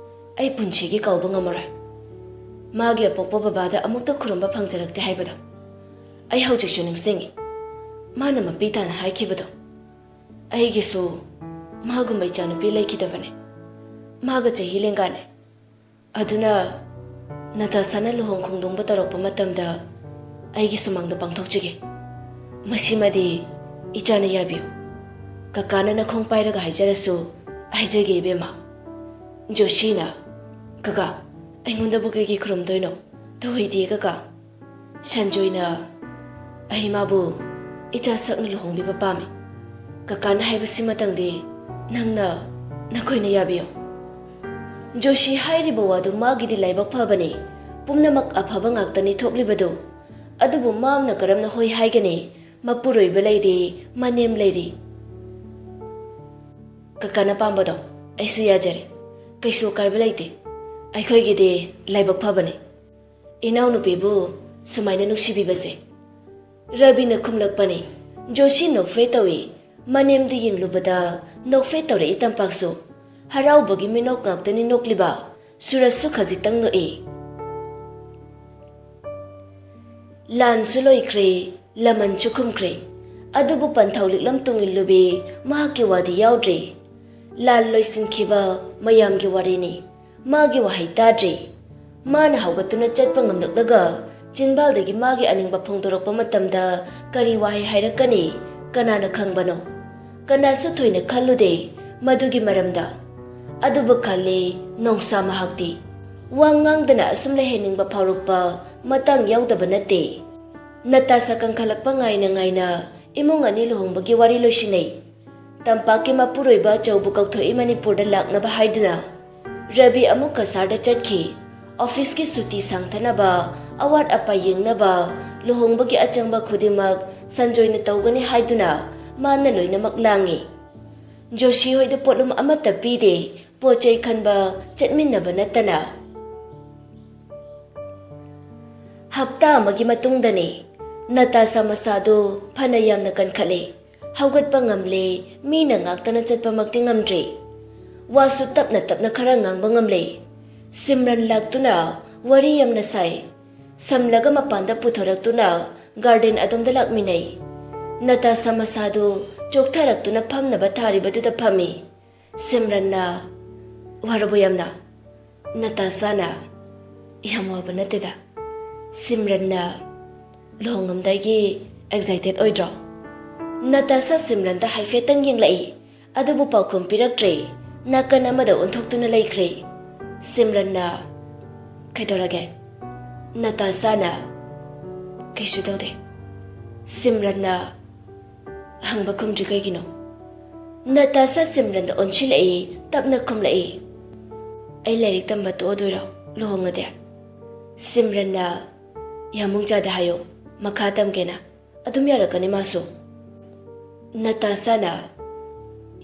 ꯑꯩ ꯄꯨꯟꯁꯤꯒꯤ ꯀꯥꯎꯕ ꯉꯝꯃꯔꯣꯏ꯫ ꯃꯥꯒꯤ ꯑꯄꯣꯛꯄ ꯕꯕꯥꯗ ꯑꯃꯨꯛꯇ ꯈꯨꯔꯨꯝꯕ ꯐꯪꯖꯔꯛꯇꯦ ꯍꯥꯏꯕꯗꯣ ꯑꯩ ꯍꯧꯖꯤꯛꯁꯨ ꯅꯤꯡꯁꯤꯡꯉꯤ꯫ ꯃꯥꯅ ꯃꯄꯤ ꯇꯥꯅ ꯍꯥꯏꯈꯤꯕꯗꯣ, ꯑꯩꯒꯤꯁꯨ ꯃꯥꯒꯨꯝꯕ ꯏꯆꯥꯅꯨꯄꯤ ꯂꯩꯈꯤꯗꯕꯅꯦ꯫ ꯃꯥꯒ ꯆꯍꯤ ꯂꯦꯡꯒꯥꯅꯦ꯫ ꯑꯗꯨꯅ ꯅꯇꯥꯁꯥꯅ ꯂꯨꯍꯣꯡ ꯈꯣꯡꯗꯣꯡꯕ ꯇꯧꯔꯛꯄ ꯃꯇꯝꯗ ꯑꯩꯒꯤ ꯁꯨꯃꯥꯡꯗ ꯄꯥꯡꯊꯣꯛꯆꯒꯦ꯫" "ꯃꯁꯤꯃꯗꯤ ꯏꯆꯥꯅ ꯌꯥꯕꯤꯌꯨ꯫ ꯀꯀꯥꯅ ꯅꯈꯣꯡ ꯄꯥꯏꯔꯒ ꯍꯥꯏꯖꯔꯁꯨ ꯍꯥꯏꯖꯒꯦ ꯏꯕꯦꯝꯃ꯫" ꯖꯣꯁꯤꯅ, "ꯀꯀꯥ, ꯑꯩꯉꯣꯟꯗꯕꯨ ꯀꯩꯒꯤ ꯈꯨꯔꯨꯝꯗꯣꯏꯅꯣ? ꯇꯧꯍꯩꯗꯦ ꯀꯀꯥ꯫" ꯁꯟꯖꯣꯏꯅ, "ꯑꯩ ꯃꯥꯕꯨ ꯏꯆꯥ ꯁꯛꯅ ꯂꯨꯍꯣꯡꯕꯤꯕ ꯄꯥꯝꯃꯤ꯫ ꯀꯀꯥꯅ ꯍꯥꯏꯕꯁꯤꯃꯇꯪꯗꯤ ꯅꯪꯅ, ꯅꯈꯣꯏꯅ ꯌꯥꯕꯤꯌꯨ꯫" ꯖꯣꯁꯤ ꯍꯥꯏꯔꯤꯕ ꯋꯥꯗꯨ ꯃꯥꯒꯤꯗꯤ ꯂꯥꯏꯕꯛ ꯐꯕꯅꯤ꯫ ꯄꯨꯝꯅꯃꯛ ꯑꯐꯕ ꯉꯥꯛꯇꯅꯤ ꯊꯣꯛꯂꯤꯕꯗꯨ꯫ ꯑꯗꯨꯕꯨ ꯃꯥꯅ ꯀꯔꯝꯅ ꯍꯣꯏ ꯍꯥꯏꯒꯅꯤ? ꯃꯄꯨꯔꯣꯏꯕ ꯂꯩꯔꯤ, ꯃꯅꯦꯝ ꯂꯩꯔꯤ꯫ "ꯀꯀꯥꯅ ꯄꯥꯝꯕꯗꯣ ꯑꯩꯁꯨ ꯌꯥꯖꯔꯦ꯫ ꯀꯩꯁꯨ ꯑꯀꯥꯏꯕ ꯂꯩꯇꯦ꯫ ꯑꯩꯈꯣꯏꯒꯤꯗꯤ ꯂꯥꯏꯕꯛ ꯐꯕꯅꯤ, ꯏꯅꯥꯎꯅꯨꯄꯤꯕꯨ ꯁꯨꯃꯥꯏꯅ ꯅꯨꯡꯁꯤꯕꯤꯕꯁꯦ꯫" ꯔꯕꯤꯅ ꯈꯨꯝꯂꯛꯄꯅꯤ꯫ ꯖꯣꯁꯤ ꯅꯣꯛꯐꯦ ꯇꯧꯏ꯫ ꯃꯅꯦꯝꯗꯨ ꯌꯦꯡꯂꯨꯕꯗ ꯅꯣꯛꯐꯦ ꯇꯧꯔꯛꯏ ꯇꯝꯄꯥꯛꯁꯨ꯫ ꯍꯔꯥꯎꯕꯒꯤ ꯃꯤꯅꯣꯛ ꯉꯥꯛꯇꯅꯤ ꯅꯣꯛꯂꯤꯕ꯫ ꯁꯨꯔꯖꯁꯨ ꯈꯖꯤꯛꯇꯪ ꯅꯣꯛꯏ꯫ ꯂꯥꯟꯁꯨ ꯂꯣꯏꯈ꯭ꯔꯦ, ꯂꯃꯟꯁꯨ ꯈꯨꯝꯈ꯭ꯔꯦ꯫ ꯑꯗꯨꯕꯨ ꯄꯟꯊꯧ ꯂꯤꯛꯂꯝ ꯇꯨꯡꯏꯜꯂꯨꯕꯤ ꯃꯍꯥꯛꯀꯤ ꯋꯥꯗꯤ ꯌꯥꯎꯗ꯭ꯔꯦ꯫ ꯂꯥꯟ ꯂꯣꯏꯁꯤꯟꯈꯤꯕ ꯃꯌꯥꯝꯒꯤ ꯋꯥꯔꯤꯅꯤ꯫ ꯃꯥꯒꯤ ꯋꯥꯍꯩ ꯇꯥꯗ꯭ꯔꯦ꯫ ꯃꯥꯅ ꯍꯧꯒꯠꯇꯨꯅ ꯆꯠꯄ ꯉꯝꯂꯛꯂꯒ ꯆꯤꯟꯕꯥꯜꯗꯒꯤ ꯃꯥꯒꯤ ꯑꯅꯤꯡꯕ ꯐꯣꯡꯗꯣꯔꯛꯄ ꯃꯇꯝꯗ ꯀꯔꯤ ꯋꯥꯍꯩ ꯍꯥꯏꯔꯛꯀꯅꯤ? ꯀꯅꯥꯅ ꯈꯪꯕꯅꯣ? ꯀꯅꯥꯁꯨ ꯊꯣꯏꯅ ꯈꯜꯂꯨꯗꯦ ꯃꯗꯨꯒꯤ ꯃꯔꯝꯗ꯫ ꯑꯗꯨꯕꯨ ꯈꯜꯂꯤ ꯅꯣꯡꯁꯥ ꯃꯍꯥꯛꯇꯤ꯫ ꯋꯥ ꯉꯥꯡꯗꯅ ꯑꯁꯨꯝ ꯂꯩꯍꯟꯅꯤꯡꯕ ꯐꯥꯎꯔꯛꯄ ꯃꯇꯥꯡ ꯌꯥꯎꯗꯕ ꯅꯠꯇꯦ꯫ ꯅꯇꯥꯁꯥ ꯀꯟꯈꯠꯂꯛꯄ ꯉꯥꯏꯅ ꯉꯥꯏꯅ ꯏꯃꯨꯡ ꯑꯅꯤ ꯂꯨꯍꯣꯡꯕꯒꯤ ꯋꯥꯔꯤ ꯂꯣꯏꯁꯤꯟꯅꯩ꯫ ꯇꯝꯄꯥꯛꯀꯤ ꯃꯄꯨꯔꯣꯏꯕ ꯑꯆꯧꯕ ꯀꯧꯊꯣꯛꯏ ꯃꯅꯤꯄꯨꯔꯗ ꯂꯥꯛꯅꯕ ꯍꯥꯏꯗꯨꯅ꯫ ꯔꯕꯤ ꯑꯃꯨꯛ ꯀꯁꯥꯔꯗ ꯆꯠꯈꯤ꯫ ꯑꯣꯐꯤꯁꯀꯤ ꯁꯨꯇꯤ ꯁꯥꯡꯊꯅꯕ, ꯑꯋꯥꯠ ꯑꯄꯥ ꯌꯦꯡꯅꯕ, ꯂꯨꯍꯣꯡꯕꯒꯤ ꯑꯆꯪꯕ ꯈꯨꯗꯤꯡꯃꯛ ꯁꯟꯖꯣꯏꯅ ꯇꯧꯒꯅꯤ ꯍꯥꯏꯗꯨꯅ ꯃꯥꯅ ꯂꯣꯏꯅꯃꯛ ꯂꯥꯡꯉꯤ꯫ ꯖꯣꯁꯤ ꯍꯣꯏꯗ ꯄꯣꯠꯂꯨꯝ ꯑꯃꯠꯇ ꯄꯤꯗꯦ, ꯄꯣꯠ ꯆꯩ ꯈꯟꯕ ꯆꯠꯃꯤꯟꯅꯕ ꯅꯠꯇꯅ꯫ ꯍꯞꯇꯥ ꯑꯃꯒꯤ ꯃꯇꯨꯡꯗꯅꯤ꯫ ꯅꯇꯥꯁꯥ ꯃꯁꯥꯗꯨ ꯐꯅ ꯌꯥꯝꯅ ꯀꯟꯈꯠꯂꯦ꯫ ꯍꯧꯒꯠꯄ ꯉꯝꯂꯦ, ꯃꯤꯅ ꯉꯥꯛꯇꯅ ꯆꯠꯄꯃꯛꯇꯤ ꯉꯝꯗ꯭ꯔꯦ꯫ ꯋꯥꯁꯨ ꯇꯞꯅ ꯇꯞꯅ ꯈꯔ ꯉꯥꯡꯕ ꯉꯝꯂꯦ꯫ ꯁꯤꯝꯔꯟ ꯂꯥꯛꯇꯨꯅ ꯋꯥꯔꯤ ꯌꯥꯝꯅ ꯁꯥꯏ꯫ ꯁꯝꯂꯒ ꯃꯄꯥꯟꯗ ꯄꯨꯊꯣꯔꯛꯇꯨꯅ ꯒꯥꯔꯗꯦꯟ ꯑꯗꯣꯝꯗ ꯂꯥꯛꯃꯤꯟꯅꯩ꯫ ꯅꯇꯥꯁꯥ ꯃꯁꯥꯗꯨ ꯆꯣꯛꯊꯔꯛꯇꯨꯅ ꯐꯝꯅꯕ ꯊꯥꯔꯤꯕꯗꯨꯗ ꯐꯝꯃꯤ꯫ ꯁꯤꯝꯔꯟꯅ, "ꯋꯥꯔꯕꯣ ꯌꯥꯝꯅ?" ꯅꯇꯥꯁꯥꯅ, "ꯌꯥꯝ ꯋꯥꯕ ꯅꯠꯇꯦꯗ꯫" ꯁꯤꯝꯔꯟꯅ, "ꯂꯨꯍꯣꯡꯉꯝꯗꯥꯏꯒꯤ ꯑꯦꯛꯁꯥꯏꯇꯦꯠ ꯑꯣꯏꯗ꯭ꯔꯣ? ꯅꯇꯥꯁꯥ ꯁꯤꯝꯔꯟꯗ ꯍꯥꯏꯐꯦꯠꯇꯪ ꯌꯦꯡꯂꯛꯏ, ꯑꯗꯨꯕꯨ ꯄꯥꯎꯈꯨꯝ ꯄꯤꯔꯛꯇ꯭ꯔꯦ꯫ ꯅꯥꯀꯟ ꯑꯃꯗ ꯑꯣꯟꯊꯣꯛꯇꯨꯅ ꯂꯩꯈ꯭ꯔꯦ꯫ ꯁꯤꯝꯔꯟꯅ, "ꯀꯩꯗꯧꯔꯒꯦ?" ꯅꯇꯥꯁꯥꯅ, "ꯀꯩꯁꯨ ꯇꯧꯗꯦ꯫" ꯁꯤꯝꯔꯟꯅ ꯍꯪꯕ ꯈꯨꯝꯗ꯭ꯔꯤ ꯀꯩꯒꯤꯅꯣ? ꯅꯇꯥꯁꯥ ꯁꯤꯝꯔꯟꯗ ꯑꯣꯟꯁꯤꯜꯂꯛꯏ, ꯇꯞꯅ ꯈꯨꯝꯂꯛꯏ, "ꯑꯩ ꯂꯥꯏꯔꯤꯛ ꯇꯝꯕ ꯇꯣꯛꯑꯗꯣꯏꯔꯣ ꯂꯨꯍꯣꯡꯉꯗꯤ?" ꯁꯤꯝꯔꯟꯅ, "ꯌꯥꯝꯕꯨꯡꯆꯥꯗ ꯍꯥꯏꯌꯣ, ꯃꯈꯥ ꯇꯝꯒꯦꯅ, ꯑꯗꯨꯝ ꯌꯥꯔꯛꯀꯅꯤ ꯃꯥꯁꯨ꯫" ꯅꯇꯥꯁꯥꯅ,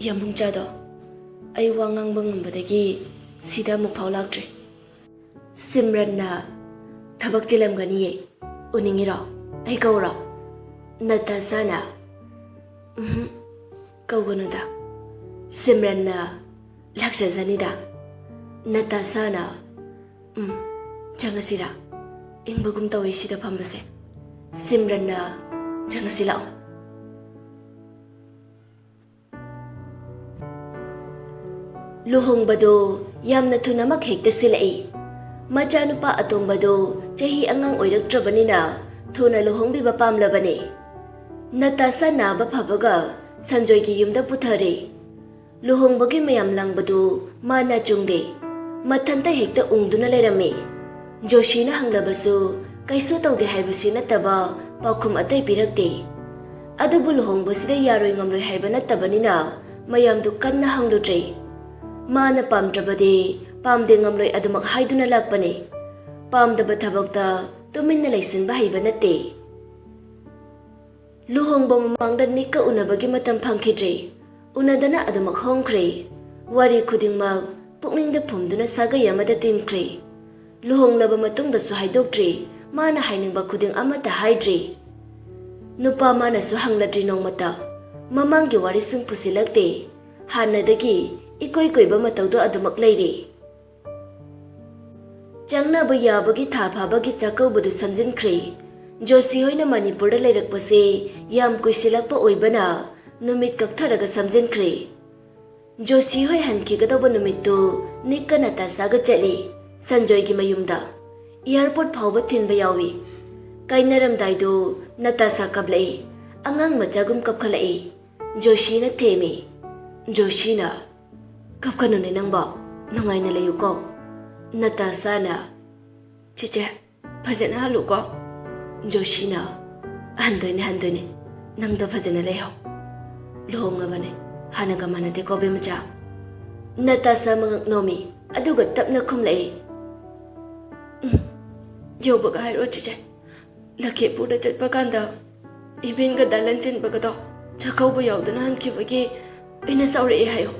"ꯌꯥꯝꯕꯨꯡꯆꯥꯗꯣ ꯑꯩ ꯋꯥ ꯉꯥꯡꯕ ꯉꯝꯕꯗꯒꯤ ꯁꯤꯗ ꯑꯃꯨꯛ ꯐꯥꯎ ꯂꯥꯛꯇ꯭ꯔꯤ꯫" ꯁꯤꯝꯔꯟꯅ, "ꯊꯕꯛ ꯆꯤꯜꯂꯝꯒꯅꯤꯌꯦ, ꯎꯅꯤꯡꯉꯤꯔꯣ? ꯑꯩ ꯀꯧꯔꯣ?" ꯅꯇꯥꯁꯥꯅ, "ꯎꯝꯍꯨꯝ, ꯀꯧꯒꯅꯨꯗ꯫" ꯁꯤꯝꯔꯟꯅ, "ꯂꯥꯛꯆꯖꯅꯤꯗ꯫" ꯅꯇꯥꯁꯥꯅ, "ꯎꯝ, ꯆꯪꯉꯁꯤꯔꯥ? ꯏꯪꯕꯒꯨꯝ ꯇꯧꯋꯦ ꯁꯤꯗ ꯐꯝꯕꯁꯦ꯫" ꯁꯤꯝꯔꯟꯅ, "ꯆꯪꯉꯁꯤ ꯂꯥꯛꯑꯣ꯫" ꯂꯨꯍꯣꯡꯕꯗꯣ ꯌꯥꯝꯅ ꯊꯨꯅꯃꯛ ꯍꯦꯛꯇ ꯁꯤꯜꯂꯛꯏ꯫ ꯃꯆꯥꯅꯨꯄꯥ ꯑꯇꯣꯝꯕꯗꯣ ꯆꯍꯤ ꯑꯉꯥꯡ ꯑꯣꯏꯔꯛꯇ꯭ꯔꯕꯅꯤꯅ ꯊꯨꯅ ꯂꯨꯍꯣꯡꯕꯤꯕ ꯄꯥꯝꯂꯕꯅꯤ꯫ ꯅꯇꯥꯁꯥ ꯅꯥꯕ ꯐꯕꯒ ꯁꯟꯖꯣꯏꯒꯤ ꯌꯨꯝꯗ ꯄꯨꯊꯔꯦ꯫ ꯂꯨꯍꯣꯡꯕꯒꯤ ꯃꯌꯥꯝ ꯂꯥꯡꯕꯗꯨ ꯃꯥꯅ ꯆꯨꯡꯗꯦ꯫ ꯃꯊꯟꯇ ꯍꯦꯛꯇ ꯎꯪꯗꯨꯅ ꯂꯩꯔꯝꯃꯤ꯫ ꯖꯣꯁꯤꯅ ꯍꯪꯂꯕꯁꯨ ꯀꯩꯁꯨ ꯇꯧꯗꯦ ꯍꯥꯏꯕꯁꯤ ꯅꯠꯇꯕ ꯄꯥꯎꯈꯨꯝ ꯑꯇꯩ ꯄꯤꯔꯛꯇꯦ꯫ ꯑꯗꯨꯕꯨ ꯂꯨꯍꯣꯡꯕꯁꯤꯗ ꯌꯥꯔꯣꯏ ꯉꯝꯂꯣꯏ ꯍꯥꯏꯕ ꯅꯠꯇꯕꯅꯤꯅ ꯃꯌꯥꯝꯗꯨ ꯀꯟꯅ ꯍꯪꯂꯨꯗ꯭ꯔꯦ꯫ ꯃꯥꯅ ꯄꯥꯝꯗ꯭ꯔꯕꯗꯤ ꯄꯥꯝꯗꯦ ꯉꯝꯂꯣꯏ ꯑꯗꯨꯃꯛ ꯍꯥꯏꯗꯨꯅ ꯂꯥꯛꯄꯅꯤ꯫ ꯄꯥꯝꯗꯕ ꯊꯕꯛꯇ ꯇꯨꯃꯤꯟꯅ ꯂꯩꯁꯤꯟꯕ ꯍꯩꯕ ꯅꯠꯇꯦ꯫ ꯂꯨꯍꯣꯡꯕ ꯃꯃꯥꯡꯗ ꯅꯤꯛꯀ ꯎꯅꯕꯒꯤ ꯃꯇꯝ ꯐꯪꯈꯤꯗ꯭ꯔꯦ꯫ ꯎꯅꯗꯅ ꯑꯗꯨꯃꯛ ꯍꯣꯡꯈ꯭ꯔꯦ꯫ ꯋꯥꯔꯤ ꯈꯨꯗꯤꯡꯃꯛ ꯄꯨꯛꯅꯤꯡꯗ ꯐꯨꯝꯗꯨꯅ ꯁꯥꯒꯩ ꯑꯃꯗ ꯇꯤꯟꯈ꯭ꯔꯦ꯫ ꯂꯨꯍꯣꯡꯂꯕ ꯃꯇꯨꯡꯗꯁꯨ ꯍꯥꯏꯗꯣꯛꯇ꯭ꯔꯤ, ꯃꯥꯅ ꯍꯥꯏꯅꯤꯡꯕ ꯈꯨꯗꯤꯡ ꯑꯃꯠꯇ ꯍꯥꯏꯗ꯭ꯔꯤ꯫ ꯅꯨꯄꯥ ꯃꯥꯅꯁꯨ ꯍꯪꯂꯗ꯭ꯔꯤ ꯅꯣꯡꯃꯇ꯫ ꯃꯃꯥꯡꯒꯤ ꯋꯥꯔꯤꯁꯤꯡ ꯄꯨꯁꯤꯜꯂꯛꯇꯦ꯫ ꯍꯥꯟꯅꯗꯒꯤ ꯏꯀꯣꯏ ꯀꯣꯏꯕ ꯃꯇꯧꯗꯣ ꯑꯗꯨꯃꯛ ꯂꯩꯔꯤ꯫ ꯆꯪꯅꯕ ꯌꯥꯕꯒꯤ ꯊꯥ ꯐꯥꯕꯒꯤ ꯆꯥꯛꯀꯧꯕꯗꯨ ꯁꯝꯖꯤꯟꯈ꯭ꯔꯦ꯫ ꯖꯣꯁꯤ ꯍꯣꯏꯅ ꯃꯅꯤꯄꯨꯔꯗ ꯂꯩꯔꯛꯄꯁꯦ ꯌꯥꯝ ꯀꯨꯏꯁꯤꯜꯂꯛꯄ ꯑꯣꯏꯕꯅ ꯅꯨꯃꯤꯠ ꯀꯛꯊꯔꯒ ꯁꯝꯖꯤꯟꯈ꯭ꯔꯦ꯫ ꯖꯣꯁꯤ ꯍꯣꯏ ꯍꯟꯈꯤꯒꯗꯧꯕ ꯅꯨꯃꯤꯠꯇꯨ ꯅꯤꯛꯀ ꯅꯇꯥꯁꯥꯒ ꯆꯠꯂꯤ, ꯁꯟꯖꯣꯏꯒꯤ ꯃꯌꯨꯝꯗ꯫ ꯑꯦꯌꯥꯔꯄꯣꯔꯠ ꯐꯥꯎꯕ ꯊꯤꯟꯕ ꯌꯥꯎꯏ꯫ ꯀꯥꯏꯅꯔꯝꯗꯥꯏꯗꯨ ꯅꯇꯥꯁꯥ ꯀꯞꯂꯛꯏ꯫ ꯑꯉꯥꯡ ꯃꯆꯥꯒꯨꯝ ꯀꯞꯈꯠꯂꯛꯏ꯫ ꯖꯣꯁꯤꯅ ꯊꯦꯝꯃꯤ꯫ ꯖꯣꯁꯤꯅ, "ꯀꯞꯀꯅꯨꯅꯦ ꯅꯪꯕꯣ, ꯅꯨꯡꯉꯥꯏꯅ ꯂꯩꯌꯨꯀꯣ꯫" ꯅꯇꯥꯁꯥꯅ, "ꯆꯦꯆꯦ, ꯐꯖꯅ ꯍꯜꯂꯨꯀꯣ꯫" ꯖꯣꯁꯤꯅ, "ꯍꯟꯗꯣꯏꯅꯦ, ꯍꯟꯗꯣꯏꯅꯦ, ꯅꯪꯗꯣ ꯐꯖꯅ ꯂꯩꯍꯧ꯫ ꯂꯨꯍꯣꯡꯉꯕꯅꯦ, ꯍꯥꯟꯅꯒ ꯃꯥꯟꯅꯗꯦꯀꯣ ꯕꯦꯝꯃꯆꯥ꯫" ꯅꯇꯥꯁꯥ ꯃꯉꯛ ꯅꯣꯝꯃꯤ, ꯑꯗꯨꯒ ꯇꯞꯅ ꯈꯨꯝꯂꯛꯏ, "ꯎꯝ, ꯌꯧꯕꯒ ꯍꯥꯏꯔꯛꯑꯣ ꯆꯦꯆꯦ꯫ ꯂꯈꯤꯄꯨꯔꯗ ꯆꯠꯄ ꯀꯥꯟꯗ ꯏꯕꯦꯟꯒ ꯗꯥ ꯂꯟꯆꯦꯟꯕꯒꯗꯣ ꯆꯥꯛꯀꯧꯕ ꯌꯥꯎꯗꯅ ꯍꯟꯈꯤꯕꯒꯤ ꯑꯩꯅ ꯁꯥꯎꯔꯛꯑꯦ ꯍꯥꯏꯌꯣ꯫"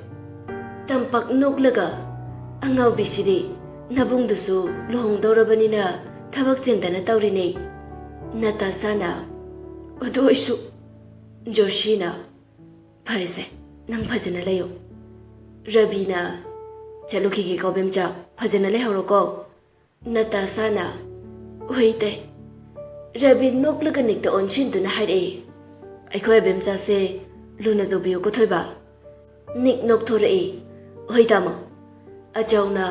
ꯇꯝꯄꯥꯛ ꯅꯣꯛꯂꯒ, "ꯑꯉꯥꯎꯕꯤꯁꯤꯗꯤ, ꯅꯕꯨꯡꯗꯨꯁꯨ ꯂꯨꯍꯣꯡꯗꯧꯔꯕꯅꯤꯅ ꯊꯕꯛ ꯆꯤꯟꯗꯅ ꯇꯧꯔꯤꯅꯦ꯫" ꯅꯇꯥꯁꯥꯅ, "ꯑꯗꯨ ꯑꯣꯏꯁꯨ꯫" ꯖꯣꯁꯤꯅ, "ꯐꯔꯦꯁꯦ, ꯅꯪ ꯐꯖꯅ ꯂꯩꯌꯨ꯫" ꯔꯕꯤꯅ, "ꯆꯠꯂꯨꯈꯤꯒꯦꯀꯣ ꯕꯦꯝꯆꯥ, ꯐꯖꯅ ꯂꯩꯍꯧꯔꯣꯀꯣ꯫" ꯅꯇꯥꯁꯥꯅ, "ꯍꯣꯏ ꯏꯇꯩ꯫" ꯔꯕꯤ ꯅꯣꯛꯂꯒ ꯅꯤꯛꯇ ꯑꯣꯟꯁꯤꯟꯗꯨꯅ ꯍꯥꯏꯔꯛꯏ, "ꯑꯩꯈꯣꯏ ꯑꯕꯦꯝꯆꯥꯁꯦ ꯂꯨꯅ ꯇꯧꯕꯤꯌꯨꯀꯣ ꯊꯣꯏꯕ꯫" ꯅꯤꯛ ꯅꯣꯛꯊꯣꯔꯛꯏ, "ꯍꯣꯏ ꯇꯥꯃꯣ꯫" ꯑꯆꯧꯅ,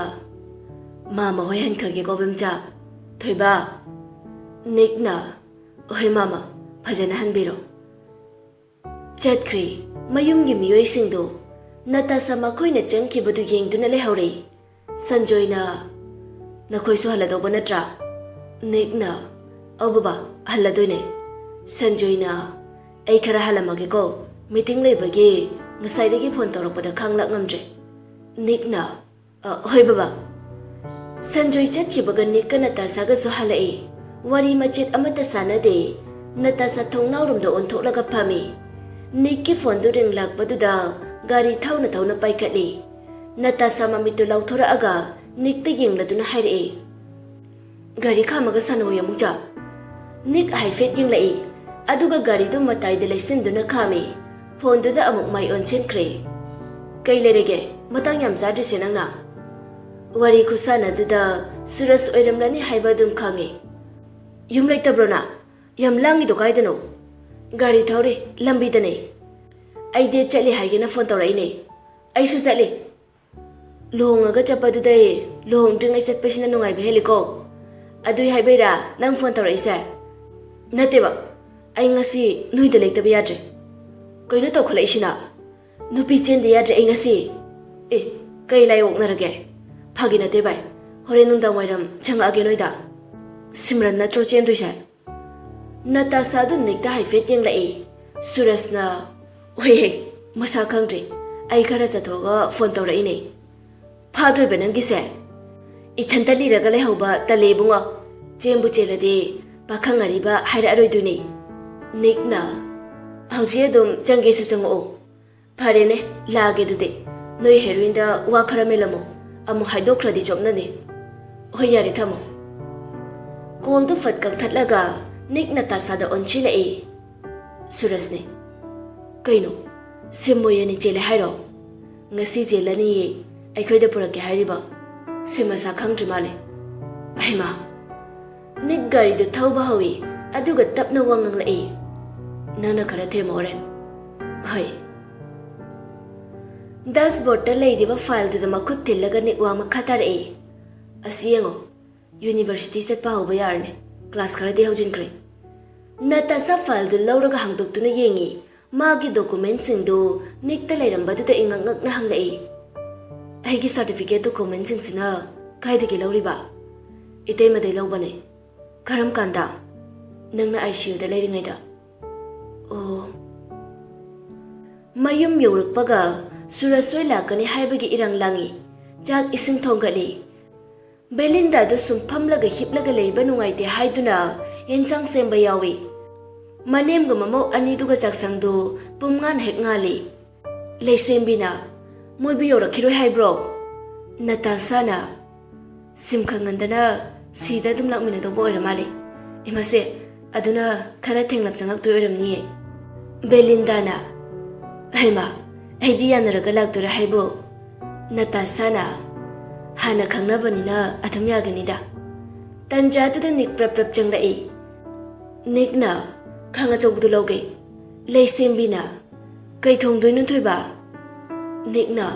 "ꯃꯥꯃ ꯍꯣꯏ ꯍꯟꯈ꯭ꯔꯒꯦꯀꯣ ꯑꯕꯦꯝꯆꯥ꯫" ꯊꯣꯏꯕ꯫ ꯅꯤꯛꯅ, "ꯍꯣꯏ ꯃꯥꯃ, ꯐꯖꯅ ꯍꯟꯕꯤꯔꯣ꯫" ꯆꯠꯈ꯭ꯔꯦ꯫ ꯃꯌꯨꯝꯒꯤ ꯃꯤꯑꯣꯏꯁꯤꯡꯗꯨ ꯅꯇꯥꯁꯥ ꯃꯈꯣꯏꯅ ꯆꯪꯈꯤꯕꯗꯨ ꯌꯦꯡꯗꯨꯅ ꯂꯩꯍꯧꯔꯦ꯫ ꯁꯟꯖꯣꯏꯅ, "ꯅꯈꯣꯏꯁꯨ ꯍꯜꯂꯗꯧꯕ ꯅꯠꯇ꯭ꯔꯥ?" ꯅꯤꯛꯅ, "ꯑꯧ ꯕꯕꯥ, ꯍꯜꯂꯗꯣꯏꯅꯦ꯫" ꯁꯟꯖꯣꯏꯅ, "ꯑꯩ ꯈꯔ ꯍꯜꯂꯝꯃꯒꯦꯀꯣ, ꯃꯤꯇꯤꯡ ꯂꯩꯕꯒꯤ ꯉꯁꯥꯏꯗꯒꯤ ꯐꯣꯟ ꯇꯧꯔꯛꯄꯗ ꯈꯥꯡ ꯂꯥꯛ ꯉꯝꯗ꯭ꯔꯦ꯫" ꯅꯤꯛꯅ, "ꯑ, ꯍꯣꯏ ꯕꯕꯥ꯫" ꯁꯟꯖꯣꯏ ꯆꯠꯈꯤꯕꯒ ꯅꯤꯛꯀ ꯅꯇꯥꯁꯥꯒꯁꯨ ꯍꯜꯂꯛꯏ꯫ ꯋꯥꯔꯤ ꯃꯆꯦꯠ ꯑꯃꯠꯇ ꯁꯥꯟꯅꯗꯦ꯫ ꯅꯇꯥꯁꯥ ꯊꯣꯡꯅꯥꯎꯔꯣꯝꯗ ꯑꯣꯟꯊꯣꯛꯂꯒ ꯐꯝꯃꯤ꯫ ꯅꯤꯛꯀꯤ ꯐꯣꯟꯗꯨ ꯔꯤꯡ ꯂꯥꯛꯄꯗꯨꯗ ꯒꯥꯔꯤ ꯊꯧꯅ ꯊꯧꯅ ꯄꯥꯏꯈꯠꯂꯤ꯫ ꯅꯇꯥꯁꯥ ꯃꯃꯤꯠꯇꯨ ꯂꯥꯎꯊꯣꯔꯛꯑꯒ ꯅꯤꯛꯇ ꯌꯦꯡꯂꯗꯨꯅ ꯍꯥꯏꯔꯛꯏ, "ꯒꯥꯔꯤ ꯈꯥꯝꯃꯒ ꯁꯥꯟꯅꯧ ꯌꯥꯃꯨꯛꯆꯥ꯫" ꯅꯤꯛ ꯍꯥꯏꯐꯦꯠ ꯌꯦꯡꯂꯛꯏ, ꯑꯗꯨꯒ ꯒꯥꯔꯤꯗꯨ ꯃꯇꯥꯏꯗ ꯂꯩꯁꯤꯟꯗꯨꯅ ꯈꯥꯝꯃꯤ꯫ ꯐꯣꯟꯗꯨꯗ ꯑꯃꯨꯛ ꯃꯥꯏ ꯑꯣꯟꯁꯤꯟꯈ꯭ꯔꯦ꯫ "ꯀꯩ ꯂꯩꯔꯒꯦ? ꯃꯇꯥꯡ ꯌꯥꯝ ꯆꯥꯗ꯭ꯔꯤꯁꯦ ꯅꯪꯅ?" ꯋꯥꯔꯤ ꯈꯨꯁꯥꯟꯅꯗꯨꯗ ꯁꯨꯔꯖ ꯑꯣꯏꯔꯝꯂꯅꯤ ꯍꯥꯏꯕ ꯑꯗꯨꯝ ꯈꯪꯉꯤ꯫ "ꯌꯨꯝ ꯂꯩꯇꯕ꯭ꯔꯣ ꯅꯪ? ꯌꯥꯝ ꯂꯥꯡꯉꯤꯗꯣ ꯀꯥꯏꯗꯅꯣ?" "ꯒꯥꯔꯤ ꯊꯧꯔꯤ, ꯂꯝꯕꯤꯗꯅꯦ꯫ ꯑꯩ ꯗꯦꯠ ꯆꯠꯂꯤ ꯍꯥꯏꯒꯦꯅ ꯐꯣꯟ ꯇꯧꯔꯛꯏꯅꯦ꯫" "ꯑꯩꯁꯨ ꯆꯠꯂꯤ꯫" "ꯂꯨꯍꯣꯡꯉꯒ ꯆꯠꯄꯗꯨꯗꯩ ꯂꯨꯍꯣꯡꯗ꯭ꯔꯤꯉꯩ ꯆꯠꯄꯁꯤꯅ ꯅꯨꯡꯉꯥꯏꯕ ꯍꯦꯜꯂꯤꯀꯣ꯫ ꯑꯗꯨꯏ ꯍꯥꯏꯕꯩꯔꯥ ꯅꯪ ꯐꯣꯟ ꯇꯧꯔꯛꯏꯁꯦ?" "ꯅꯠꯇꯦꯕ, ꯑꯩ ꯉꯁꯤ ꯅꯣꯏꯗ ꯂꯩꯇꯕ ꯌꯥꯗ꯭ꯔꯦ꯫ ꯀꯩꯅꯣ ꯇꯧꯈꯠꯂꯛꯏꯁꯤꯅ? ꯅꯨꯄꯤ ꯆꯦꯟꯗ ꯌꯥꯗ꯭ꯔꯦ ꯑꯩ ꯉꯁꯤ꯫ ꯑꯦ, ꯀꯩ ꯂꯥꯏ ꯑꯣꯛꯅꯔꯒꯦ? ꯐꯥꯒꯤ ꯅꯠꯇꯦ ꯚꯥꯏ, ꯍꯣꯔꯦꯟ ꯅꯨꯡꯗꯥꯡ ꯋꯥꯏꯔꯝ ꯆꯪꯉꯛꯑꯒꯦ ꯅꯣꯏꯗ꯫ ꯁꯤꯝꯔꯟ ꯅꯠꯇ꯭ꯔꯣ ꯆꯦꯟꯗꯣꯏꯁꯦ? ꯅꯇꯥꯁꯥꯗꯨ ꯅꯤꯛꯇ ꯍꯥꯏꯐꯦꯠ ꯌꯦꯡꯂꯛꯏ꯫ ꯁꯨꯔꯖꯅ, "ꯍꯣꯏꯍꯦ, ꯃꯁꯥ ꯈꯪꯗ꯭ꯔꯤ, ꯑꯩ ꯈꯔ ꯆꯠꯊꯣꯛꯑꯒ ꯐꯣꯟ ꯇꯧꯔꯛꯏꯅꯦ꯫" "ꯐꯥꯗꯣꯏꯕ ꯅꯪꯒꯤꯁꯦ?" "ꯏꯊꯟꯇ ꯂꯤꯔꯒ ꯂꯩꯍꯧꯕ ꯇꯜꯂꯦ ꯏꯕꯨꯡꯉꯣ꯫ ꯆꯦꯟꯕꯨ ꯆꯦꯜꯂꯗꯤ ꯄꯥꯈꯪ ꯑꯔꯤꯕ ꯍꯥꯏꯔꯛꯑꯔꯣꯏꯗꯣꯏꯅꯦ꯫ ꯅꯤꯛꯅ, ꯍꯧꯖꯤꯛ ꯑꯗꯨꯝ ꯆꯪꯒꯦꯁꯨ ꯆꯪꯉꯛꯑꯣ꯫" "ꯐꯔꯦꯅꯦ, ꯂꯥꯛꯑꯒꯦ ꯑꯗꯨꯗꯤ꯫ ꯅꯣꯏ ꯍꯦꯔꯣꯏꯟꯗ ꯋꯥ ꯈꯔ ꯃꯦꯜꯂꯝꯃꯣ, ꯑꯃꯨꯛ ꯍꯥꯏꯗꯣꯛꯈ꯭ꯔꯗꯤ ꯆꯣꯞꯅꯅꯤ꯫" "ꯍꯣꯏ, ꯌꯥꯔꯦ, ꯊꯝꯃꯣ꯫" ꯀꯣꯜꯗꯨ ꯐꯠ ꯀꯛꯊꯠꯂꯒ ꯅꯤꯛ ꯅꯇꯥꯁꯥꯗ ꯑꯣꯟꯁꯤꯜꯂꯛꯏ꯫ ꯁꯨꯔꯖꯅꯦ꯫ "ꯀꯩꯅꯣ? ꯁꯤꯝ ꯃꯣꯏ ꯑꯅꯤ ꯆꯦꯜꯂꯦ ꯍꯥꯏꯔꯣ? ꯉꯁꯤ ꯆꯦꯜꯂꯅꯤꯌꯦ, ꯑꯩꯈꯣꯏꯗ ꯄꯨꯔꯛꯀꯦ ꯍꯥꯏꯔꯤꯕ꯫ ꯁꯤꯝ ꯃꯁꯥ ꯈꯪꯗ꯭ꯔꯤ ꯃꯥꯜꯂꯦ꯫" ꯍꯩꯃꯥ! ꯅꯤꯛ ꯒꯥꯔꯤꯗꯨ ꯊꯧꯕ ꯍꯧꯏ, ꯑꯗꯨꯒ ꯇꯞꯅ ꯋꯥ ꯉꯥꯡꯂꯛꯏ꯫ "ꯅꯪꯅ ꯈꯔ ꯊꯦꯝꯃꯣ ꯍꯣꯔꯦꯟ꯫" "ꯍꯣꯏ꯫" ꯗꯦꯁꯕꯣꯔꯗꯇ ꯂꯩꯔꯤꯕ ꯐꯥꯏꯜꯗꯨꯗ ꯃꯈꯨꯠ ꯊꯤꯜꯂꯒ ꯅꯤꯛ ꯋꯥ ꯃꯈꯥ ꯇꯥꯔꯛꯏ꯫ "ꯑꯁꯤ ꯌꯦꯡꯉꯣ, ꯌꯨꯅꯤꯚꯔꯁꯤꯇꯤ ꯆꯠꯄ ꯍꯧꯕ ꯌꯥꯔꯅꯤ꯫ ꯀ꯭ꯂꯥꯁ ꯈꯔꯗꯤ ꯍꯧꯖꯤꯟꯈ꯭ꯔꯦ꯫" ꯅꯇꯥꯁꯥ ꯐꯥꯏꯜꯗꯨ ꯂꯧꯔꯒ ꯍꯥꯡꯗꯣꯛꯇꯨꯅ ꯌꯦꯡꯉꯤ꯫ ꯃꯥꯒꯤ ꯗꯣꯀꯨꯃꯦꯟꯁꯤꯡꯗꯨ ꯅꯤꯛꯇ ꯂꯩꯔꯝꯕꯗꯨꯗ ꯏꯉꯛ ꯉꯛꯅ ꯍꯪꯂꯛꯏ꯫ "ꯑꯩꯒꯤ ꯁꯥꯔꯇꯤꯐꯤꯀꯦꯠ ꯗꯣꯀꯨꯃꯦꯟꯁꯤꯡꯁꯤꯅ ꯀꯥꯏꯗꯒꯤ ꯂꯧꯔꯤꯕ?" "ꯏꯇꯩꯃꯗꯩ ꯂꯧꯕꯅꯦ꯫" "ꯀꯔꯝ ꯀꯥꯟꯗ?" "ꯅꯪꯅ ꯑꯥꯏ ꯁꯤ ꯌꯨꯗ ꯂꯩꯔꯤꯉꯩꯗ꯫" "ꯑꯣ꯫" ꯃꯌꯨꯝ ꯌꯧꯔꯛꯄꯒ ꯁꯨꯔꯖ ꯍꯣꯏ ꯂꯥꯛꯀꯅꯤ ꯍꯥꯏꯕꯒꯤ ꯏꯔꯥꯡ ꯂꯥꯡꯉꯤ꯫ ꯆꯥꯛ ꯏꯁꯤꯡ ꯊꯣꯡꯒꯠꯂꯤ꯫ ꯕꯦꯂꯤꯟꯗꯥꯗꯨ ꯁꯨꯝ ꯐꯝꯂꯒ ꯍꯤꯞꯂꯒ ꯂꯩꯕ ꯅꯨꯡꯉꯥꯏꯇꯦ ꯍꯥꯏꯗꯨꯅ ꯌꯦꯟꯁꯥꯡ ꯁꯦꯝꯕ ꯌꯥꯎꯏ꯫ ꯃꯅꯦꯝꯒ ꯃꯃꯧ ꯑꯅꯤꯗꯨꯒ ꯆꯥꯛꯁꯪꯗꯨ ꯄꯨꯝꯉꯥꯟ ꯍꯦꯛ ꯉꯥꯜꯂꯤ꯫ ꯂꯩꯁꯦꯝꯕꯤꯅ, "ꯃꯣꯏꯕꯨ ꯌꯧꯔꯛꯈꯤꯔꯣꯏ ꯍꯥꯏꯕ꯭ꯔꯣ?" ꯅꯇꯥꯁꯥꯅ, "ꯁꯤꯝ ꯈꯪꯍꯟꯗꯅ ꯁꯤꯗ ꯑꯗꯨꯝ ꯂꯥꯛꯃꯤꯟꯅꯗꯧꯕ ꯑꯣꯏꯔ ꯃꯥꯜꯂꯦ꯫ ꯏꯃꯥꯁꯦ, ꯑꯗꯨꯅ ꯈꯔ ꯊꯦꯡꯂꯞ ꯆꯪꯉꯛꯇꯣꯏ ꯑꯣꯏꯔꯝꯅꯤꯌꯦ꯫" ꯕꯦꯂꯤꯟꯗꯥꯅ, "ꯍꯩꯃꯥ, ꯑꯩꯗꯤ ꯌꯥꯅꯔꯒ ꯂꯥꯛꯇꯣꯏꯔꯥ ꯍꯥꯏꯕꯣ?" ꯅꯇꯥꯁꯥꯅ, "ꯍꯥꯟꯅ ꯈꯪꯅꯕꯅꯤꯅ ꯑꯗꯨꯝ ꯌꯥꯒꯅꯤꯗ꯫" ꯇꯟꯖꯥꯗꯨꯗ ꯅꯤꯛ ꯄ꯭ꯔꯞ ꯄ꯭ꯔꯞ ꯆꯪꯂꯛꯏ꯫ ꯅꯤꯛꯅ, "ꯈꯥꯡ ꯑꯆꯧꯕꯗꯨ ꯂꯧꯒꯦ꯫" ꯂꯩꯁꯦꯝꯕꯤꯅ, "ꯀꯩ ꯊꯣꯡꯗꯣꯏꯅꯣ ꯊꯣꯏꯕ?" ꯅꯤꯛꯅ,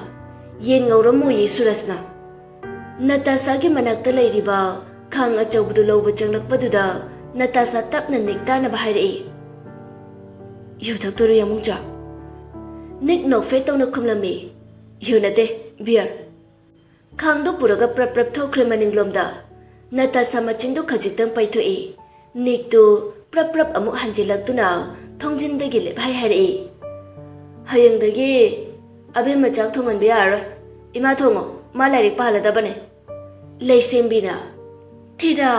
"ꯌꯦꯟ ꯉꯧꯔꯝꯃꯣꯌꯦ ꯁꯨꯔꯖꯅ꯫" ꯅꯇꯥꯁꯥꯒꯤ ꯃꯅꯥꯛꯇ ꯂꯩꯔꯤꯕ ꯈꯥꯡ ꯑꯆꯧꯕꯗꯨ ꯂꯧꯕ ꯆꯪꯂꯛꯄꯗꯨꯗ ꯅꯇꯥꯁꯥ ꯇꯞꯅ ꯅꯤꯛ ꯇꯥꯅꯕ ꯍꯥꯏꯔꯛꯏ꯫ "ꯌꯨ ꯊꯛꯇꯣꯏꯔꯣ, ꯌꯥꯃꯨꯡꯆꯥ?" ꯅꯤꯛ ꯅꯣꯛꯐꯦꯠ ꯇꯧꯅ ꯈꯨꯝꯂꯝꯃꯤ꯫ "ꯌꯨ ꯅꯠꯇꯦ, ꯕꯤꯌꯔ꯫" ꯈꯥꯡꯗꯣ ꯄꯨꯔꯒ ꯄ꯭ꯔꯞ ꯄ꯭ꯔꯞ ꯊꯣꯛꯈ꯭ꯔꯦ ꯃꯅꯤꯡꯂꯣꯝꯗ꯫ ꯅꯇꯥꯁꯥ ꯃꯆꯤꯟꯗꯨ ꯈꯖꯤꯛꯇꯪ ꯄꯩꯊꯣꯛꯏ꯫ ꯅꯤꯛꯇꯨ ꯄ꯭ꯔꯞ ꯄ꯭ꯔꯞ ꯑꯃꯨꯛ ꯍꯟꯖꯤꯜꯂꯛꯇꯨꯅ ꯊꯣꯡꯖꯤꯟꯗꯒꯤ ꯂꯦꯞꯍꯥꯏ ꯍꯥꯏꯔꯛꯏ꯫ "ꯍꯌꯦꯡꯗꯒꯤ ꯑꯕꯦꯝꯃ ꯆꯥꯛ ꯊꯣꯡꯍꯟꯕ ꯌꯥꯔꯔꯣꯏ꯫ ꯏꯃꯥ ꯊꯣꯡꯉꯣ, ꯃꯥ ꯂꯥꯏꯔꯤꯛ ꯄꯥꯍꯜꯂꯗꯕꯅꯦ꯫" ꯂꯩꯁꯦꯝꯕꯤꯅ, "ꯊꯤꯗ,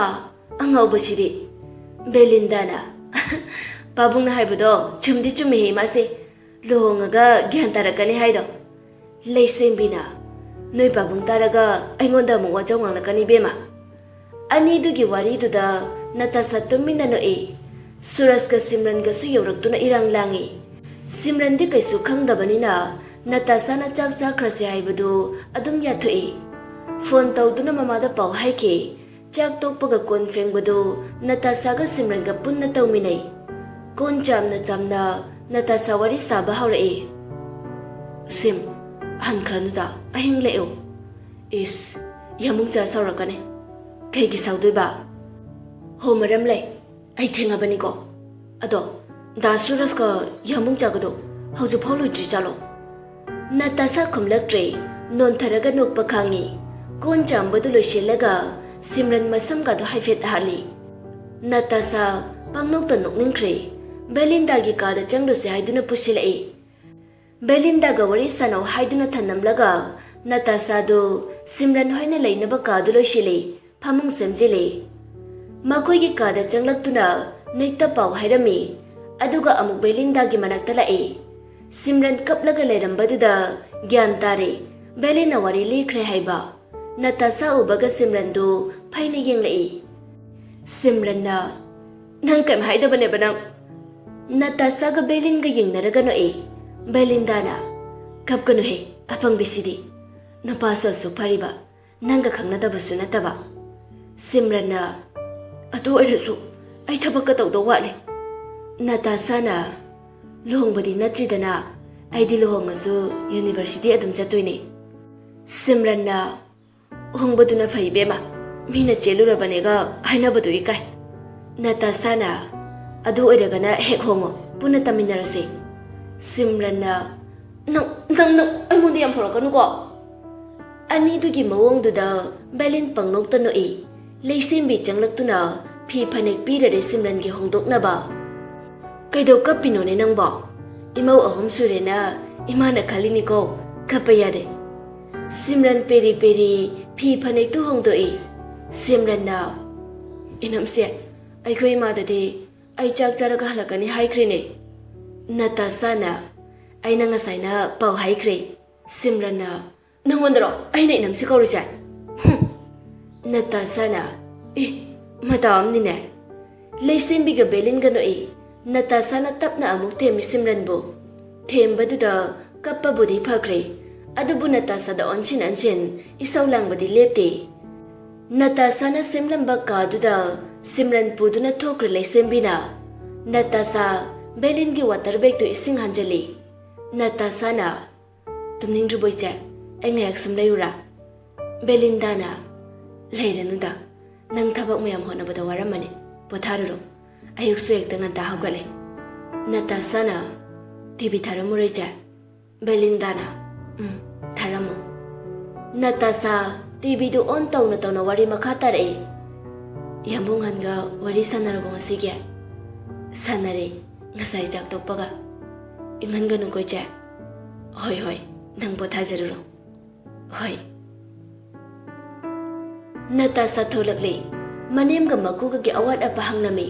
ꯑꯉꯥꯎꯕꯁꯤꯗꯤ꯫" ꯕꯦꯂꯤꯟꯗꯥꯅ, "ꯄꯥꯕꯨꯡꯅ ꯍꯥꯏꯕꯗꯣ ꯆꯨꯝꯗꯤ ꯆꯨꯝꯃꯤꯍꯦ ꯏꯃꯥꯁꯦ꯫ ꯂꯨꯍꯣꯡꯉꯒ ꯒ꯭ꯌꯥꯟ ꯇꯥꯔꯛꯀꯅꯤ ꯍꯥꯏꯗꯣ꯫" ꯂꯩꯁꯦꯝꯕꯤꯅ, "ꯅꯣꯏ ꯄꯥꯕꯨꯡ ꯇꯥꯔꯒ ꯑꯩꯉꯣꯟꯗ ꯑꯃꯨꯛ ꯋꯥꯖꯧ ꯉꯥꯡꯂꯛꯀꯅꯤ ꯏꯕꯦꯝꯃ꯫" ꯑꯅꯤꯗꯨꯒꯤ ꯋꯥꯔꯤꯗꯨꯗ ꯅꯇꯥꯁꯥ ꯇꯨꯃꯤꯟꯅ ꯅꯣꯛꯏ꯫ ꯁꯨꯔꯖꯀ ꯁꯤꯝꯔꯟꯒꯁꯨ ꯌꯧꯔꯛꯇꯨꯅ ꯏꯔꯥꯡ ꯂꯥꯡꯏ꯫ ꯁꯤꯝꯔꯟꯗꯤ ꯀꯩꯁꯨ ꯈꯪꯗꯕꯅꯤꯅ ꯅꯇꯥꯁꯥꯅ ꯆꯥꯛ ꯆꯥꯈ꯭ꯔꯁꯦ ꯍꯥꯏꯕꯗꯨ ꯑꯗꯨꯝ ꯌꯥꯊꯣꯛꯏ꯫ ꯐꯣꯟ ꯇꯧꯗꯨꯅ ꯃꯃꯥꯗ ꯄꯥꯎ ꯍꯥꯏꯈꯤ꯫ ꯆꯥꯛ ꯇꯣꯛꯄꯒ ꯀꯣꯟ ꯐꯦꯡꯕꯗꯨ ꯅꯇꯥꯁꯥꯒ ꯁꯤꯝꯔꯟꯒ ꯄꯨꯟꯅ ꯇꯧꯃꯤꯟꯅꯩ꯫ ꯀꯣꯟ ꯆꯥꯝꯅ ꯆꯥꯝꯅ ꯅꯇꯥꯁꯥ ꯋꯥꯔꯤ ꯁꯥꯕ ꯍꯧꯔꯛꯏ꯫ "ꯁꯤꯝ, ꯍꯟꯈ꯭ꯔꯅꯨꯗ, ꯑꯍꯤꯡ ꯂꯦꯛꯎ꯫" "ꯏꯁ, ꯌꯥꯃꯨꯡꯆꯥ ꯁꯥꯎꯔꯛꯀꯅꯤ꯫" "ꯀꯩꯒꯤ ꯁꯥꯎꯗꯣꯏꯕ?" "ꯍꯣ, ꯃꯔꯝ ꯂꯩ꯫ ꯑꯩ ꯊꯦꯡꯉꯕꯅꯤꯀꯣ꯫ ꯑꯗꯣ, ꯗꯥ ꯁꯨꯔꯖꯀ ꯌꯥꯃꯨꯡꯆꯥꯒꯗꯣ ꯍꯧꯖꯤꯛꯐꯥꯎ ꯂꯣꯏꯗ꯭ꯔꯤ ꯆꯥꯠꯂꯣ?" ꯅꯇꯥꯁꯥ ꯈꯨꯝꯂꯛꯇ꯭ꯔꯦ꯫ ꯅꯣꯟꯊꯔꯒ ꯅꯣꯛꯄ ꯈꯥꯡꯉꯤ꯫ ꯀꯣꯟ ꯆꯥꯝꯕꯗꯨ ꯂꯣꯏꯁꯤꯜꯂꯒ ꯁꯤꯝꯔꯟ ꯃꯁꯝꯒꯗꯨ ꯍꯥꯏꯐꯦꯠ ꯍꯥꯠꯂꯤ꯫ ꯅꯇꯥꯁꯥ ꯄꯪꯅꯣꯛꯇ ꯅꯣꯛꯅꯤꯡꯈ꯭ꯔꯦ꯫ ꯕꯦꯂꯤꯟꯗꯥꯒꯤ ꯀꯥꯗ ꯆꯪꯂꯨꯁꯦ ꯍꯥꯏꯗꯨꯅ ꯄꯨꯁꯤꯜꯂꯛꯏ꯫ ꯕꯦꯂꯤꯟꯗꯥꯒ ꯋꯥꯔꯤ ꯁꯥꯟꯅꯧ ꯍꯥꯏꯗꯨꯅ ꯊꯝꯂꯝꯂꯒ ꯅꯇꯥꯁꯥꯗꯨ ꯁꯤꯝꯔꯟ ꯍꯣꯏꯅ ꯂꯩꯅꯕ ꯀꯥꯗꯨ ꯂꯣꯏꯁꯤꯜꯂꯤ꯫ ꯐꯃꯨꯡ ꯁꯦꯝꯖꯤꯜꯂꯤ꯫ ꯃꯈꯣꯏꯒꯤ ꯀꯥꯗ ꯆꯪꯂꯛꯇꯨꯅ ꯅꯤꯛꯇ ꯄꯥꯎ ꯍꯥꯏꯔꯝꯃꯤ꯫ ꯑꯗꯨꯒ ꯑꯃꯨꯛ ꯕꯦꯂꯤꯟꯗꯥꯒꯤ ꯃꯅꯥꯛꯇ ꯂꯥꯛꯏ꯫ ꯁꯤꯝꯔꯟ ꯀꯞꯂꯒ ꯂꯩꯔꯝꯕꯗꯨꯗ ꯒ꯭ꯌꯥꯟ ꯇꯥꯔꯦ꯫ ꯕꯦꯂꯤꯟꯅ ꯋꯥꯔꯤ ꯂꯤꯈ꯭ꯔꯦ ꯍꯥꯏꯕ꯫ ꯅꯇꯥꯁꯥ ꯎꯕꯒ ꯁꯤꯝꯔꯟꯗꯨ ꯐꯩꯅ ꯌꯦꯡꯂꯛꯏ꯫ ꯁꯤꯝꯔꯟꯅ, "ꯅꯪ ꯀꯩꯝ ꯍꯥꯏꯗꯕꯅꯦꯕ ꯅꯪ?" ꯅꯇꯥꯁꯥꯒ ꯕꯦꯂꯤꯟꯒ ꯌꯦꯡꯅꯔꯒ ꯅꯣꯛꯏ꯫ ꯕꯦꯂꯤꯟꯗꯥꯅ, "ꯀꯞꯀꯅꯨꯍꯦ, ꯑꯄꯪꯕꯤꯁꯤꯗꯤ꯫ ꯅꯨꯄꯥꯁꯨ ꯑꯁꯨꯛ ꯐꯔꯤꯕ, ꯅꯪꯒ ꯈꯪꯅꯗꯕꯁꯨ ꯅꯠꯇꯕ꯫" ꯁꯤꯝꯔꯟꯅ, "ꯑꯗꯨ ꯑꯣꯏꯔꯁꯨ ꯑꯩ ꯊꯕꯛꯀ ꯇꯧꯗꯧ ꯋꯥꯠꯂꯤ꯫" ꯅꯇꯥꯁꯥꯅ, "ꯂꯨꯍꯣꯡꯕꯗꯤ ꯅꯠꯇ꯭ꯔꯤꯗꯅ, ꯑꯩꯗꯤ ꯂꯨꯍꯣꯡꯉꯁꯨ ꯌꯨꯅꯤꯚꯔꯁꯤꯇꯤ ꯑꯗꯨꯝ ꯆꯠꯇꯣꯏꯅꯦ꯫" ꯁꯤꯝꯔꯟꯅ, "ꯍꯣꯡꯕꯗꯨꯅ ꯐꯩ ꯏꯕꯦꯝꯃ, ꯃꯤꯅ ꯆꯦꯜꯂꯨꯔꯕꯅꯦꯒ ꯍꯥꯏꯅꯕꯗꯨ ꯏꯀꯥꯏ꯫" ꯅꯇꯥꯁꯥꯅ, "ꯑꯗꯨ ꯑꯣꯏꯔꯒꯅ ꯍꯦꯛ ꯍꯣꯡꯉꯣ, ꯄꯨꯟꯅ ꯇꯝꯃꯤꯟꯅꯔꯁꯦ꯫ ꯁꯤꯝꯔꯟꯅ, "ꯅꯪ, ꯅꯪ, ꯅꯪ ꯑꯩꯉꯣꯟꯗ ꯌꯥꯝ ꯍꯧꯔꯛꯀꯅꯨꯀꯣ꯫" ꯑꯅꯤꯗꯨꯒꯤ ꯃꯑꯣꯡꯗꯨꯗ ꯕꯦꯂꯤꯟ ꯄꯪꯅꯣꯛꯇ ꯅꯣꯛꯏ꯫ ꯂꯩꯁꯦꯝꯕꯤ ꯆꯪꯂꯛꯇꯨꯅ ꯐꯤ ꯐꯅꯦꯛ ꯄꯤꯔꯔꯦ ꯁꯤꯝꯔꯟꯒꯤ ꯍꯣꯡꯗꯣꯛꯅꯕ꯫ "ꯀꯩꯗꯧ ꯀꯞꯄꯤꯅꯣꯅꯦ ꯅꯪꯕꯣ? ꯏꯃꯧ ꯑꯍꯨꯝ ꯁꯨꯔꯦꯅ ꯏꯃꯥꯅ ꯈꯜꯂꯤꯅꯤꯀꯣ, ꯀꯞꯄ ꯌꯥꯗꯦ꯫" ꯁꯤꯝꯔꯟ ꯄꯦꯔꯤ ꯄꯦꯔꯤ ꯐꯤ ꯐꯅꯦꯛꯇꯨ ꯍꯣꯡꯗꯣꯛꯏ꯫ ꯁꯤꯝꯔꯟꯅ, "ꯏꯅꯝꯁꯦ, ꯑꯩꯈꯣꯏ ꯏꯃꯥꯗꯗꯤ ꯑꯩ ꯆꯥꯛ ꯆꯥꯔꯒ ꯍꯜꯂꯛꯀꯅꯤ ꯍꯥꯏꯈ꯭ꯔꯦꯅꯦ꯫" ꯅꯇꯥꯁꯥꯅ, "ꯑꯩꯅ ꯉꯁꯥꯏꯅ ꯄꯥꯎ ꯍꯥꯏꯈ꯭ꯔꯦ꯫" ꯁꯤꯝꯔꯟꯅ, "ꯅꯪꯉꯣꯟꯗꯔꯣ ꯑꯩꯅ ꯏꯅꯝꯁꯤ ꯀꯧꯔꯤꯁꯦ?" ꯍꯨꯝ꯫ ꯅꯇꯥꯁꯥꯅ, "ꯑꯦ, ꯃꯇꯥ ꯑꯃꯅꯤꯅꯦ꯫" ꯂꯩꯁꯦꯝꯕꯤꯒ ꯕꯦꯂꯤꯟꯒ ꯅꯣꯛꯏ꯫ ꯅꯇꯥꯁꯥꯅ ꯇꯞꯅ ꯑꯃꯨꯛ ꯊꯦꯝꯃꯤ ꯁꯤꯝꯔꯟꯕꯨ꯫ ꯊꯦꯝꯕꯗꯨꯗ ꯀꯞꯄꯕꯨꯗꯤ ꯐꯈ꯭ꯔꯦ, ꯑꯗꯨꯕꯨ ꯅꯇꯥꯁꯥꯗ ꯑꯣꯟꯁꯤꯟ ꯑꯣꯟꯁꯤꯟ ꯏꯁꯧ ꯂꯥꯡꯕꯗꯤ ꯂꯦꯞꯇꯦ꯫ ꯅꯇꯥꯁꯥꯅ ꯁꯦꯝꯂꯝꯕ ꯀꯥꯗꯨꯗ ꯁꯤꯝꯔꯟ ꯄꯨꯗꯨꯅ ꯊꯣꯛꯈ꯭ꯔꯦ ꯂꯩꯁꯦꯝꯕꯤꯅ꯫ ꯅꯇꯥꯁꯥ ꯕꯦꯂꯤꯟꯒꯤ ꯋꯥꯇꯔ ꯕꯦꯒꯇꯨ ꯏꯁꯤꯡ ꯍꯥꯟꯖꯜꯂꯤ꯫ ꯅꯇꯥꯁꯥꯅ, "ꯇꯨꯝꯅꯤꯡꯗ꯭ꯔꯤꯕꯣ ꯏꯆꯦ? ꯑꯩ ꯉꯥꯏꯍꯥꯛ ꯁꯨꯝ ꯂꯩꯌꯨꯔꯥ?" ꯕꯦꯂꯤꯟꯗꯥꯅ, "ꯂꯩꯔꯅꯨꯗ, ꯅꯪ ꯊꯕꯛ ꯃꯌꯥꯝ ꯍꯣꯠꯅꯕꯗ ꯋꯥꯔꯝꯃꯅꯤ, ꯄꯣꯊꯥꯔꯨꯔꯣ꯫ ꯑꯌꯨꯛꯁꯨ ꯍꯦꯛꯇ ꯉꯟꯇꯥ ꯍꯧꯒꯠꯂꯦ꯫" ꯅꯇꯥꯁꯥꯅ, "ꯇꯤ ꯚꯤ ꯊꯥꯔꯝꯃꯨꯔꯣ ꯏꯆꯦ?" ꯕꯦꯂꯤꯟꯗꯥꯅ, "ꯎꯝ, ꯊꯥꯔꯝꯃꯣ꯫" ꯅꯇꯥꯁꯥ ꯇꯤ ꯚꯤꯗꯨ ꯑꯣꯟ ꯇꯧꯅ ꯇꯧꯅ ꯋꯥꯔꯤ ꯃꯈꯥ ꯇꯥꯔꯛꯏ꯫ "ꯌꯥꯝꯕꯨꯡ ꯍꯟꯒ ꯋꯥꯔꯤ ꯁꯥꯟꯅꯔꯕꯣ ꯉꯁꯤꯒꯤ?" "ꯁꯥꯟꯅꯔꯦ, ꯉꯁꯥꯏ ꯆꯥꯛ ꯇꯣꯛꯄꯒ꯫" "ꯏꯪꯍꯟꯒꯅꯨꯀꯣ ꯏꯆꯦ꯫" "ꯍꯣꯏ, ꯍꯣꯏ, ꯅꯪ ꯄꯣꯊꯥꯖꯔꯨꯔꯣ꯫" "ꯍꯣꯏ꯫" ꯅꯇꯥꯁꯥ ꯊꯣꯛꯂꯛꯂꯦ꯫ ꯃꯅꯦꯝꯒ ꯃꯀꯨꯒꯒꯤ ꯑꯋꯥꯠ ꯑꯄꯥ ꯍꯪꯂꯝꯃꯤ,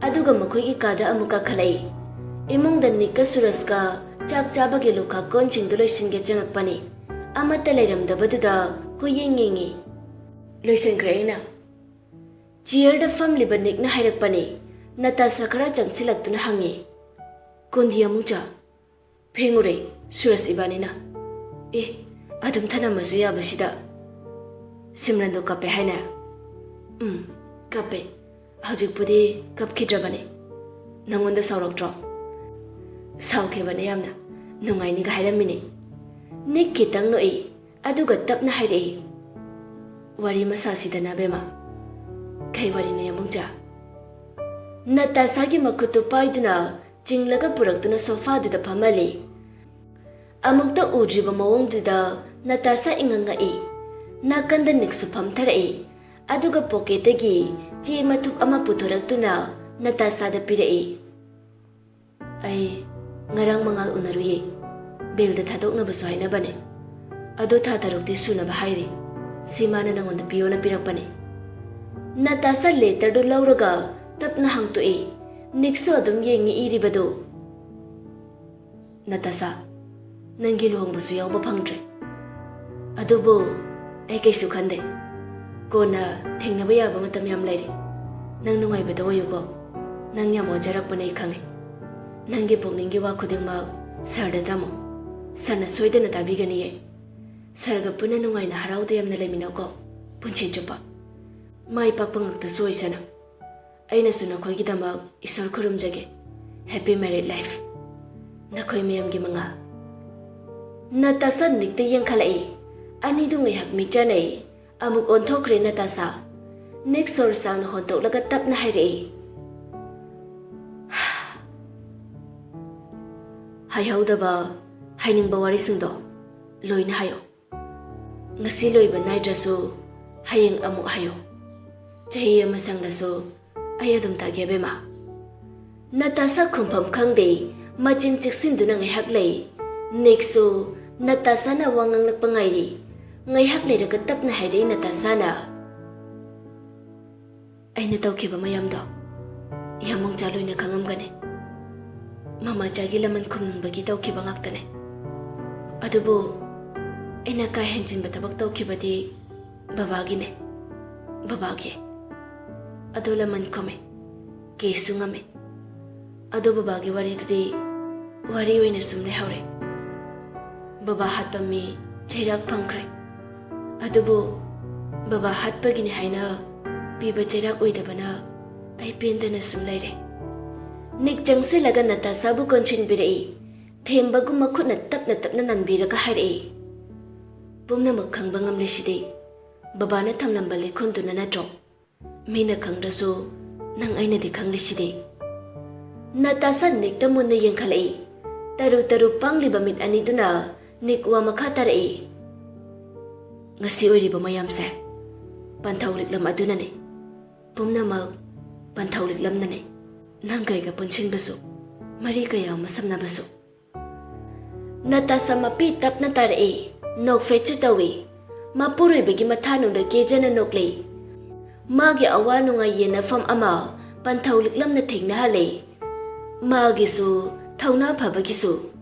ꯑꯗꯨꯒ ꯃꯈꯣꯏꯒꯤ ꯀꯥꯗ ꯑꯃꯨꯛ ꯀꯥꯈꯠꯂꯛꯏ꯫ ꯏꯃꯨꯡꯗ ꯅꯤꯛꯀ ꯁꯨꯔꯖꯀ ꯆꯥꯛ ꯆꯥꯕꯒꯤ ꯂꯨꯈꯥꯛ ꯀꯣꯟꯁꯤꯡꯗꯨ ꯂꯣꯏꯁꯤꯟꯒꯦ ꯆꯪꯉꯛꯄꯅꯤ꯫ ꯑꯃꯠꯇ ꯂꯩꯔꯝꯗꯕꯗꯨꯗ ꯀꯨꯌꯦꯡ ꯌꯦꯡꯉꯤ꯫ "ꯂꯣꯏꯁꯤꯟꯈ꯭ꯔꯦ ꯑꯩꯅ꯫" ꯆꯤꯌꯔꯗ ꯐꯝꯂꯤꯕ ꯅꯤꯛꯅ ꯍꯥꯏꯔꯛꯄꯅꯤ꯫ ꯅꯇꯥꯁꯥ ꯈꯔ ꯆꯪꯁꯤꯜꯂꯛꯇꯨꯅ ꯍꯪꯉꯤ, "ꯀꯣꯟꯗꯤ ꯑꯃꯨꯛ ꯆꯥ?" "ꯐꯦꯡꯉꯨꯔꯦ, ꯁꯨꯔꯖ ꯏꯕꯥꯅꯤꯅ꯫" "ꯑꯦ, ꯑꯗꯨꯝ ꯊꯅꯝꯃꯁꯨ ꯌꯥꯕꯁꯤꯗ꯫" "ꯁꯤꯝꯔꯟꯗꯣ ꯀꯞꯄꯦ ꯍꯥꯏꯅꯦ?" "ꯎꯝ, ꯀꯞꯄꯦ꯫ ꯍꯧꯖꯤꯛꯄꯨꯗꯤ ꯀꯞꯈꯤꯗ꯭ꯔꯕꯅꯦ꯫" "ꯅꯪꯉꯣꯟꯗ ꯁꯥꯎꯔꯛꯇ꯭ꯔꯣ?" "ꯁꯥꯎꯈꯤꯕꯅꯦ ꯌꯥꯝꯅ꯫ ꯅꯨꯡꯉꯥꯏꯅꯤꯒ ꯍꯥꯏꯔꯝꯃꯤꯅꯦ꯫" ꯅꯤꯛ ꯈꯤꯇꯪ ꯅꯣꯛꯏ, ꯑꯗꯨꯒ ꯇꯞꯅ ꯍꯥꯏꯔꯛꯏ, "ꯋꯥꯔꯤ ꯑꯃ ꯁꯥꯁꯤꯗꯅ, ꯕꯦꯝꯃ꯫" "ꯀꯩ ꯋꯥꯔꯤꯅꯣ, ꯌꯥꯝꯕꯨꯡꯆꯥ?" ꯅꯇꯥꯁꯥꯒꯤ ꯃꯈꯨꯠꯇꯨ ꯄꯥꯏꯗꯨꯅ ꯆꯤꯡꯂꯒ ꯄꯨꯔꯛꯇꯨꯅ ꯁꯣꯐꯥꯗꯨꯗ ꯐꯝꯍꯜꯂꯤ꯫ ꯑꯃꯨꯛꯇ ꯎꯗ꯭ꯔꯤꯕ ꯃꯑꯣꯡꯗꯨꯗ ꯅꯇꯥꯁꯥ ꯏꯉꯛ ꯉꯛꯏ꯫ ꯅꯥꯀꯟꯗ ꯅꯤꯛꯁꯨ ꯐꯝꯊꯔꯛꯏ꯫ ꯑꯗꯨꯒ ꯄꯣꯀꯦꯠꯇꯒꯤ ꯆꯦ ꯃꯊꯨꯞ ꯑꯃ ꯄꯨꯊꯣꯔꯛꯇꯨꯅ ꯅꯇꯥꯁꯥꯗ ꯄꯤꯔꯛꯏ꯫ "ꯑꯩ ꯉꯔꯥꯡ ꯃꯉꯥꯜ ꯎꯅꯔꯨꯏꯌꯦ꯫ ꯕꯦꯜꯗ ꯊꯥꯗꯣꯛꯅꯕꯁꯨ ꯍꯥꯏꯅꯕꯅꯦ꯫ ꯑꯗꯣ ꯊꯥ ꯇꯔꯨꯛꯇꯤ ꯁꯨꯅꯕ ꯍꯥꯏꯔꯤ꯫ ꯁꯤ ꯃꯥꯅ ꯅꯉꯣꯟꯗ ꯄꯤꯌꯣꯅ ꯄꯤꯔꯛꯄꯅꯦ꯫" ꯅꯇꯥꯁꯥ ꯂꯦꯇꯔꯗꯨ ꯂꯧꯔꯒ ꯇꯞꯅ ꯍꯥꯡꯇꯣꯛꯏ꯫ ꯅꯤꯛꯁꯨ ꯑꯗꯨꯝ ꯌꯦꯡꯉꯤ ꯏꯔꯤꯕꯗꯨ꯫ "ꯅꯇꯥꯁꯥ, ꯅꯪꯒꯤ ꯂꯨꯍꯣꯡꯕꯁꯨ ꯌꯥꯎꯕ ꯐꯪꯗ꯭ꯔꯦ꯫ ꯑꯗꯨꯕꯨ ꯑꯩ ꯀꯩꯁꯨ ꯈꯟꯗꯦ꯫ ꯀꯣꯟꯅ ꯊꯦꯡꯅꯕ ꯌꯥꯕ ꯃꯇꯝ ꯌꯥꯝ ꯂꯩꯔꯤ꯫ ꯅꯪ ꯅꯨꯡꯉꯥꯏꯕꯗ ꯑꯣꯏꯌꯨꯀꯣ꯫ ꯅꯪ ꯌꯥꯝ ꯋꯥꯖꯔꯛꯄꯅꯦ ꯑꯩ ꯈꯪꯉꯦ꯫ ꯅꯪꯒꯤ ꯄꯨꯛꯅꯤꯡꯒꯤ ꯋꯥ ꯈꯨꯗꯤꯡꯃꯛ ꯁꯥꯔꯗ ꯇꯝꯃꯨ꯫ ꯁꯥꯔꯅ ꯁꯣꯏꯗꯅ ꯇꯥꯕꯤꯒꯅꯤꯌꯦ꯫ ꯁꯥꯔꯒ ꯄꯨꯟꯅ ꯅꯨꯡꯉꯥꯏꯅ ꯍꯔꯥꯎ ꯇꯌꯥꯝꯅ ꯂꯩꯃꯤꯟꯅꯧꯀꯣ, ꯄꯨꯟꯁꯤ ꯆꯨꯞꯄ꯫ ꯃꯥꯏ ꯄꯥꯛꯄ ꯉꯥꯛꯇꯁꯨ ꯑꯣꯏꯁꯅꯨ꯫ ꯑꯩꯅꯁꯨ ꯅꯈꯣꯏꯒꯤꯗꯃꯛ ꯏꯁꯣꯔ ꯈꯨꯔꯨꯝꯖꯒꯦ꯫ Happy married life꯫ ꯅꯈꯣꯏ ꯃꯌꯥꯝꯒꯤ ꯃꯉꯥꯜ꯫" ꯅꯇꯥꯁꯥ ꯅꯤꯛꯇ ꯌꯦꯡꯈꯠꯂꯛꯏ꯫ ꯑꯅꯤꯗꯨ ꯉꯥꯏꯍꯥꯛ ꯃꯤꯠ ꯆꯥꯟꯅꯩ꯫ ꯑꯃꯨꯛ ꯑꯣꯟꯊꯣꯛꯈ꯭ꯔꯦ ꯅꯇꯥꯁꯥ꯫ ꯅꯤꯛ ꯁꯣꯔ ꯁꯥꯡꯅ ꯍꯣꯟꯗꯣꯛꯂꯒ ꯇꯞꯅ ꯍꯥꯏꯔꯛꯏ, "ꯍꯥꯏꯍꯧꯗꯕ, ꯍꯥꯏꯅꯤꯡꯕ ꯋꯥꯔꯤꯁꯤꯡꯗꯣ ꯂꯣꯏꯅ ꯍꯥꯏꯌꯣ꯫ ꯉꯁꯤ ꯂꯣꯏꯕ ꯅꯥꯏꯗ꯭ꯔꯁꯨ ꯍꯌꯦꯡ ꯑꯃꯨꯛ ꯍꯥꯏꯌꯣ꯫ ꯆꯍꯤ ꯑꯃ ꯁꯪꯂꯁꯨ ꯑꯩ ꯑꯗꯨꯝ ꯇꯥꯒꯦ, ꯕꯦꯝꯃ꯫" ꯅꯇꯥꯁꯥ ꯈꯨꯝꯐꯝ ꯈꯪꯗꯦ꯫ ꯃꯆꯤꯟ ꯆꯤꯛꯁꯤꯟꯗꯨꯅ ꯉꯥꯏꯍꯥꯛ ꯂꯩ꯫ ꯅꯤꯛꯁꯨ ꯅꯇꯥꯁꯥꯅ ꯋꯥ ꯉꯥꯡꯂꯛꯄ ꯉꯥꯏꯔꯤ꯫ ꯉꯥꯏꯍꯥꯛ ꯂꯩꯔꯒ ꯇꯞꯅ ꯍꯥꯏꯔꯛꯏ ꯅꯇꯥꯁꯥꯅ, "ꯑꯩꯅ ꯇꯧꯈꯤꯕ ꯃꯌꯥꯝꯗꯣ ꯏꯌꯥꯝꯕꯝꯆꯥ ꯂꯣꯏꯅ ꯈꯪꯉꯝꯒꯅꯤ꯫ ꯃꯃꯥꯆꯥꯒꯤ ꯂꯃꯟ ꯈꯨꯝꯅꯤꯡꯕꯒꯤ ꯇꯧꯈꯤꯕ ꯉꯥꯛꯇꯅꯦ꯫ ꯑꯗꯨꯕꯨ ꯑꯩꯅ ꯀꯥ ꯍꯦꯟꯖꯤꯟꯕ ꯊꯕꯛ ꯇꯧꯈꯤꯕꯗꯤ ꯕꯕꯥꯒꯤꯅꯦ, ꯕꯕꯥꯒꯤ꯫" ꯑꯗꯨ ꯂꯃꯟ ꯈꯨꯝꯃꯦ꯫ ꯀꯦꯁꯁꯨ ꯉꯝꯃꯦ꯫ ꯑꯗꯣ ꯕꯕꯥꯒꯤ ꯋꯥꯔꯤꯗꯨꯗꯤ ꯋꯥꯔꯤ ꯑꯣꯏꯅ ꯁꯨꯝ ꯂꯩꯍꯧꯔꯦ꯫ ꯕꯕꯥ ꯍꯥꯠꯄ ꯃꯤ ꯆꯩꯔꯥꯛ ꯐꯪꯈ꯭ꯔꯦ꯫ ꯑꯗꯨꯕꯨ ꯕꯕꯥ ꯍꯥꯠꯄꯒꯤꯅꯤ ꯍꯥꯏꯅ ꯄꯤꯕ ꯆꯩꯔꯥꯛ ꯑꯣꯏꯗꯕꯅ ꯑꯩ ꯄꯦꯟꯗꯅ ꯁꯨꯝ ꯂꯩꯔꯦ꯫ ꯅꯤꯛ ꯆꯪꯁꯤꯜꯂꯒ ꯅꯇꯥꯁꯥꯕꯨ ꯀꯣꯟꯁꯤꯟꯕꯤꯔꯛꯏ꯫ ꯊꯦꯝꯕꯒꯨꯝ ꯃꯈꯨꯠꯅ ꯇꯞꯅ ꯇꯞꯅ ꯅꯟꯕꯤꯔꯒ ꯍꯥꯏꯔꯛꯏ, "ꯄꯨꯝꯅꯃꯛ ꯈꯪꯕ ꯉꯝꯂꯤꯁꯤꯗꯤ ꯕꯕꯥꯅ ꯊꯝꯂꯝꯕ ꯂꯤꯈꯨꯟꯗꯨꯅ ꯅꯠꯇ꯭ꯔꯣ? ꯃꯤꯅ ꯈꯪꯗ꯭ꯔꯁꯨ ꯅꯪ ꯑꯩꯅꯗꯤ ꯈꯪꯂꯤꯁꯤꯗꯤ꯫" ꯅꯇꯥꯁꯥ ꯅꯤꯛꯇ ꯃꯨꯟꯅ ꯌꯦꯡꯈꯠꯂꯛꯏ꯫ ꯇꯔꯨ ꯇꯔꯨ ꯄꯥꯡꯂꯤꯕ ꯃꯤꯠ ꯑꯅꯤꯗꯨꯅ ꯅꯤꯛ ꯋꯥ ꯃꯈꯥ ꯇꯥꯔꯛꯏ꯫ ꯉꯁꯤ ꯑꯣꯏꯔꯤꯕ ꯃꯌꯥꯝꯁꯦ ꯄꯟꯊꯧ ꯂꯤꯛꯂꯝ ꯑꯗꯨꯅꯅꯦ꯫ ꯄꯨꯝꯅꯃꯛ ꯄꯟꯊꯧ ꯂꯤꯛꯂꯝꯅꯅꯦ꯫ ꯅꯪ ꯀꯩꯒ ꯄꯨꯟꯁꯤꯟꯕꯁꯨ, ꯃꯔꯤ ꯀꯌꯥ ꯑꯃ ꯁꯝꯅꯕꯁꯨ꯫ ꯅꯇꯥꯁꯥ ꯃꯄꯤ ꯇꯞꯅ ꯇꯥꯔꯛꯏ꯫ ꯅꯣꯛꯐꯦꯠꯁꯨ ꯇꯧꯏ꯫ ꯃꯄꯨꯔꯣꯏꯕꯒꯤ ꯃꯊꯥꯅꯨꯡꯗ ꯀꯦꯖꯅ ꯅꯣꯛꯂꯤ꯫ ꯃꯥꯒꯤ ꯑꯋꯥ ꯅꯨꯡꯉꯥꯏ ꯌꯦꯟꯅꯐꯝ ꯑꯃ ꯄꯟꯊꯧ ꯂꯤꯛꯂꯝꯅ ꯊꯦꯡꯅꯍꯜꯂꯤ꯫ ꯃꯥꯒꯤꯁꯨ ꯊꯧꯅꯥ ꯐꯕꯒꯤꯁꯨ